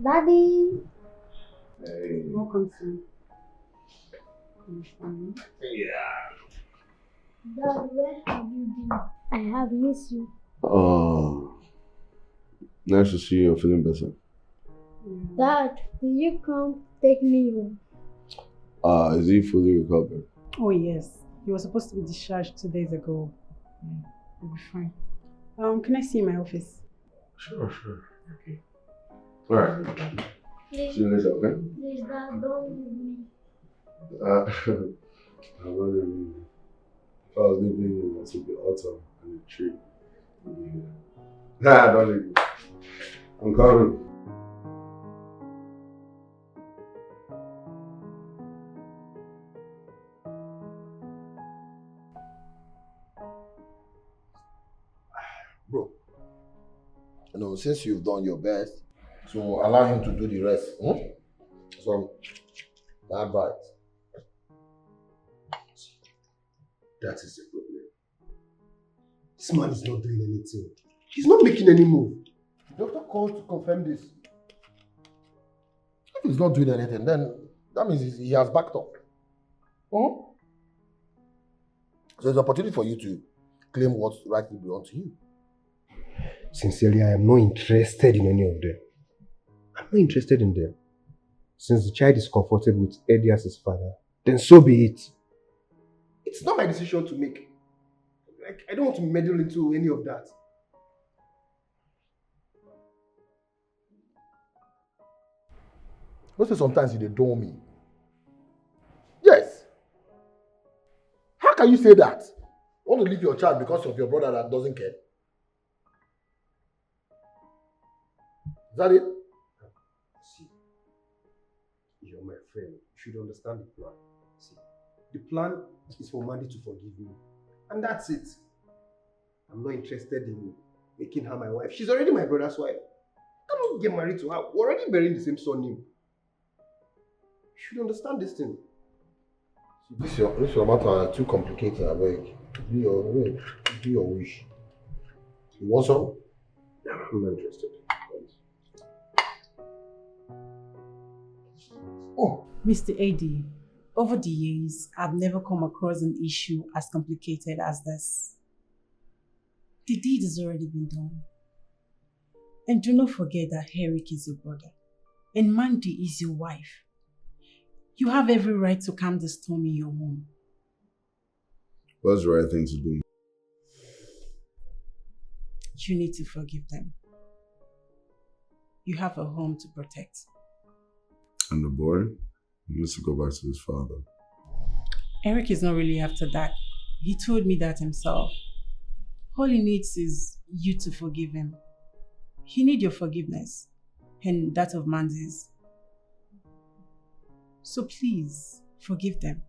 Daddy. Hey. Welcome, son. Yeah. Dad, where have you been? I have missed you. Oh, nice to see you. You're feeling better. Dad, will you come take me home? Ah, is he fully recovered? Oh yes, he was supposed to be discharged two days ago. Yeah, he'll be fine. Um, can I see you in my office? Sure, sure. Okay. All right. Please, See you later, okay? Please, Dad, don't leave me. Uh, I'm not leaving you. If I was leaving you, it would be autumn and the tree would be here. Nah, don't leave me. I'm coming. Bro, you know, since you've done your best, so allow him to do the rest. Hmm? So, my advice. That is the problem. This man is not doing anything. He's not making any move. The doctor called to confirm this. If he's not doing anything, then that means he has backed up. Hmm? So it's an opportunity for you to claim what rightly belongs to you. Sincerely, I am not interested in any of them. I'm not interested in them. Since the child is comfortable with Eddie as his father, then so be it. It's not my decision to make. Like, I don't want to meddle into any of that. You say sometimes you dey dull me. Yes. How can you say that? You want to leave your child because of your brother that doesn't care? Is that it? See, you're my friend. You should understand the plan. See, the plan is for Mandy to forgive me. And that's it. I'm not interested in making her my wife. She's already my brother's wife. I cannot get married to her. We're already bearing the same surname. You should understand this thing. This your this your matter too complicated, I beg. Do your way, do your wish. You want some? I'm not interested. Oh, Mister Eddie, over the years, I've never come across an issue as complicated as this. The deed has already been done. And do not forget that Eric is your brother. And Mandy is your wife. You have every right to calm the storm in your home. What's the right thing to do? You need to forgive them. You have a home to protect. And the boy needs to go back to his father. Eric is not really after that. He told me that himself. All he needs is you to forgive him. He needs your forgiveness and that of Mandy's. So please, forgive them.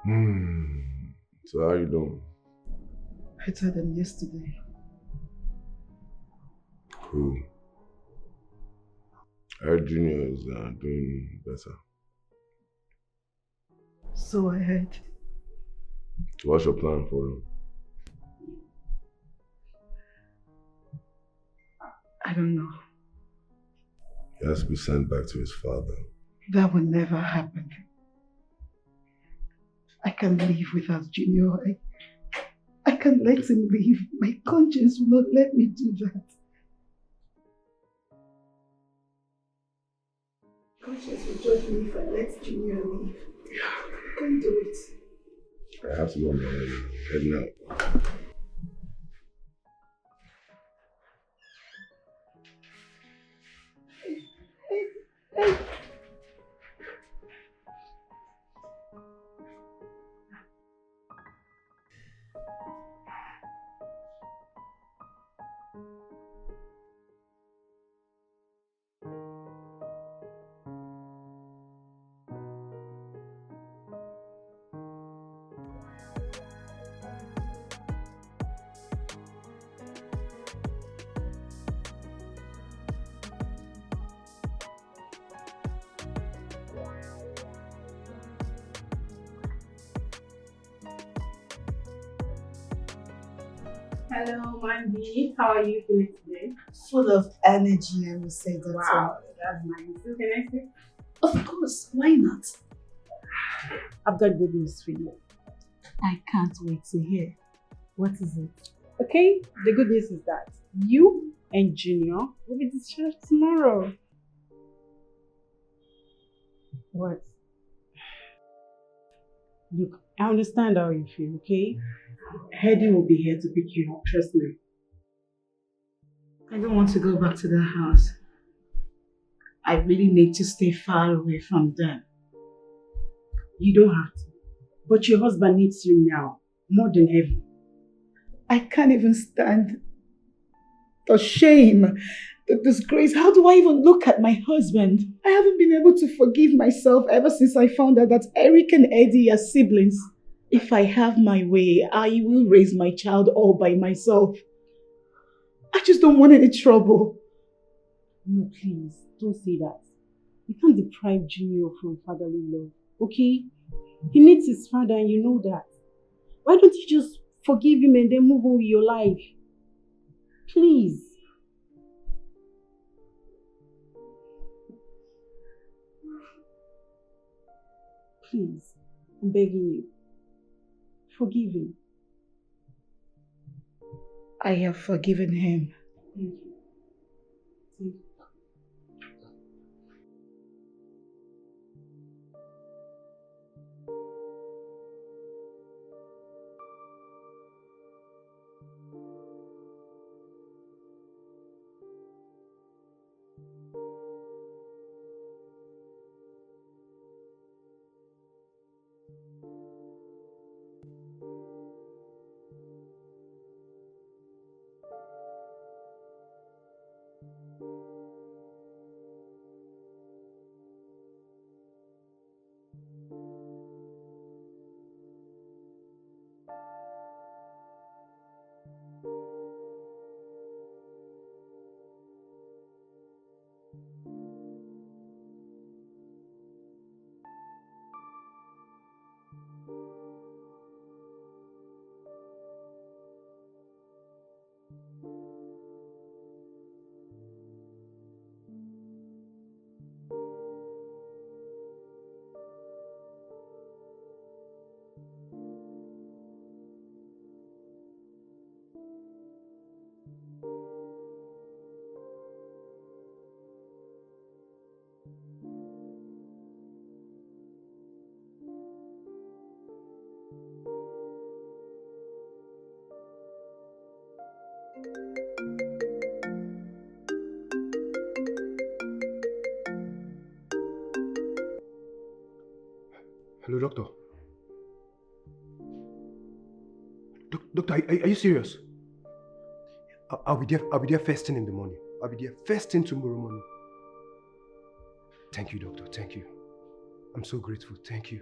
Hmm. So how you doing? Better than yesterday. Cool. I heard Junior is uh, doing better. So I heard. So what's your plan for him? I don't know. He has to be sent back to his father. That will never happen. I can't live without Junior. I, I can't let him leave. My conscience will not let me do that. Conscience will judge me if I let Junior leave. I can't do it. I have to go on my way. Heading out. Hello, Mandy. How are you feeling today? Full of energy, I will say that. Wow, that's nice. So can I say? Of course, why not? I've got good news for you. I can't wait to hear. What is it? Okay, the good news is that you and Junior will be discharged tomorrow. What? Look, I understand how you feel, okay? Hedi will be here to pick you up, trust me. I don't want to go back to that house. I really need to stay far away from them. You don't have to. But your husband needs you now, more than ever. I can't even stand the shame, the disgrace. How do I even look at my husband? I haven't been able to forgive myself ever since I found out that Eric and Eddie are siblings. If I have my way, I will raise my child all by myself. I just don't want any trouble. No, please, don't say that. You can't deprive Junior from fatherly love, okay? He needs his father and you know that. Why don't you just forgive him and then move on with your life? Please. Please, I'm begging you. Forgive him. I have forgiven him. Thank you. Thank you. Hello, doctor. Doc- doctor, are, are you serious? I- I'll be there. I'll be there first thing in the morning. I'll be there first thing tomorrow morning. Thank you, doctor. Thank you. I'm so grateful. Thank you.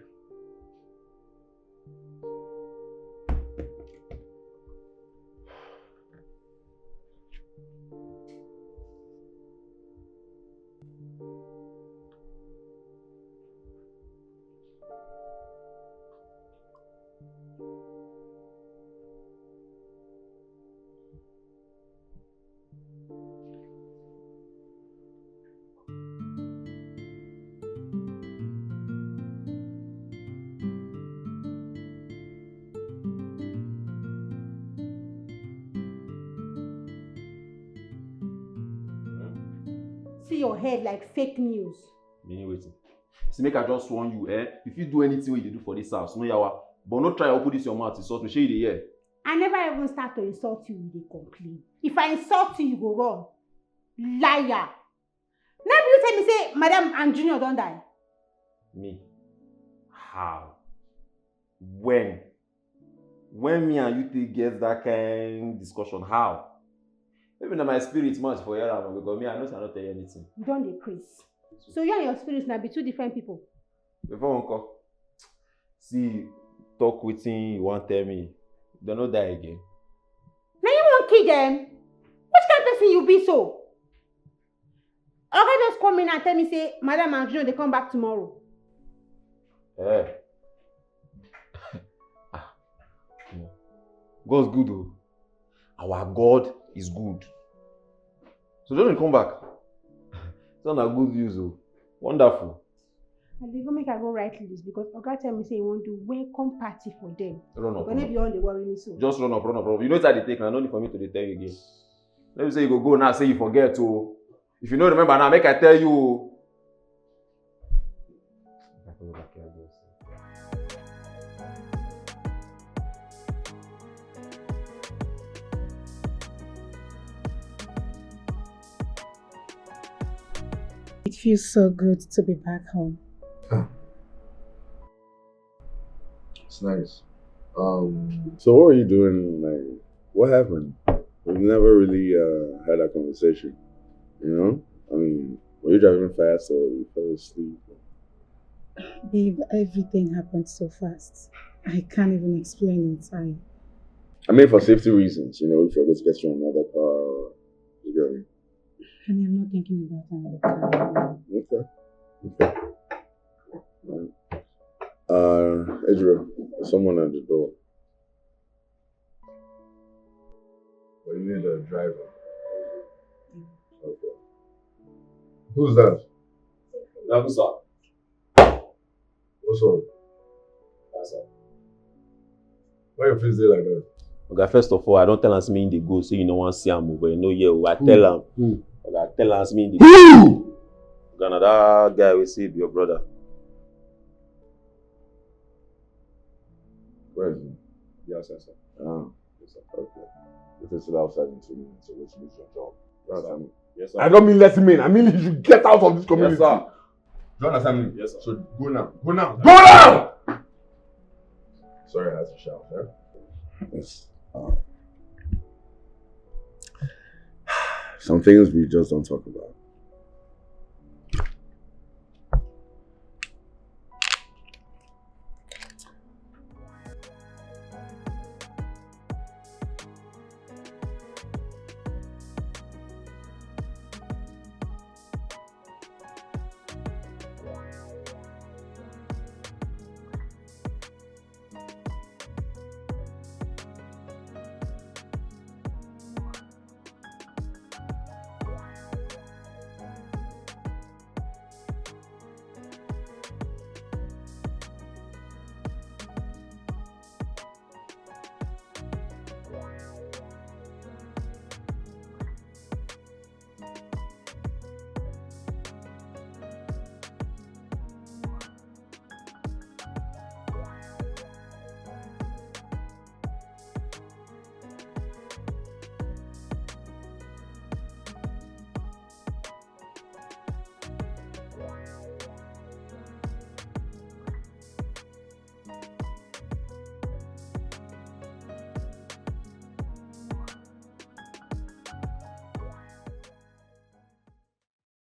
See your head like fake news. Meaning wetin? See, make I just warn you, eh? If you do anything wey you dey do for this house, no yawa. But no try open this your mouth insult me. Shey you dey hear? I never even start to insult you, you dey complain. If I insult you, you go run. Liar. Now you tell me say Madam and Junior don die. Me? How? When? When me and you take get that kind discussion? How? Maybe na my spirit match for here, because me, I know say I no tell you anything. You don dey craze. So you and your spirit na be two different people. Before one call, see, talk wetin you wan tell me. Dem no die again. Na you wan kill dem? Which kind person you be so? Oga just come in and tell me say Madam and Junior dey come back tomorrow. Eh. Ah, God's good o. Our God is good. So don't come back. It's not a good news, oh. Wonderful. I dey go make I go write list because Oga tell me say he wan do welcome party for them. Run up. But no be all dey worry me so. Just run up, run up, run up. You know what I dey take now. No need for me to dey tell you again. Let me say you go go now. Say you forget, oh. If you no remember now, make I tell you, oh. It feels so good to be back home. It's nice. Um, so what were you doing? Like, what happened? We've never really uh, had a conversation. You know, I mean, were you driving fast or you fell asleep? Babe, everything happened so fast. I can't even explain it. I I mean, for safety reasons, you know, if you're going to get you another car, you get me? Honey, I'm not thinking about another car. Okay. Okay. Right. Uh, Israel, there's someone at the door. But you need a driver. Okay. Who's that? Officer. What's up? That's all. Why your face there like that? Oga, first of all, I don't tell us me in the go, so you know one see am, but you know, yeah, I tell am. Who? Oga, tell us me in the Who? Oga, na that guy we see your brother. Where is he? Yes, sir, sir. Ah, Yes, sir. Okay. If it's still outside in two minutes, so let's lose your job. That's Sir. um, Yes, sir. I don't mean let him in. I mean you should get out of this Yes, community. Sir. Do you understand me? Yes, sir. So go now. Go now. Go now! Sorry, I had to shout. Eh? Yes. Uh, some things we just don't talk about.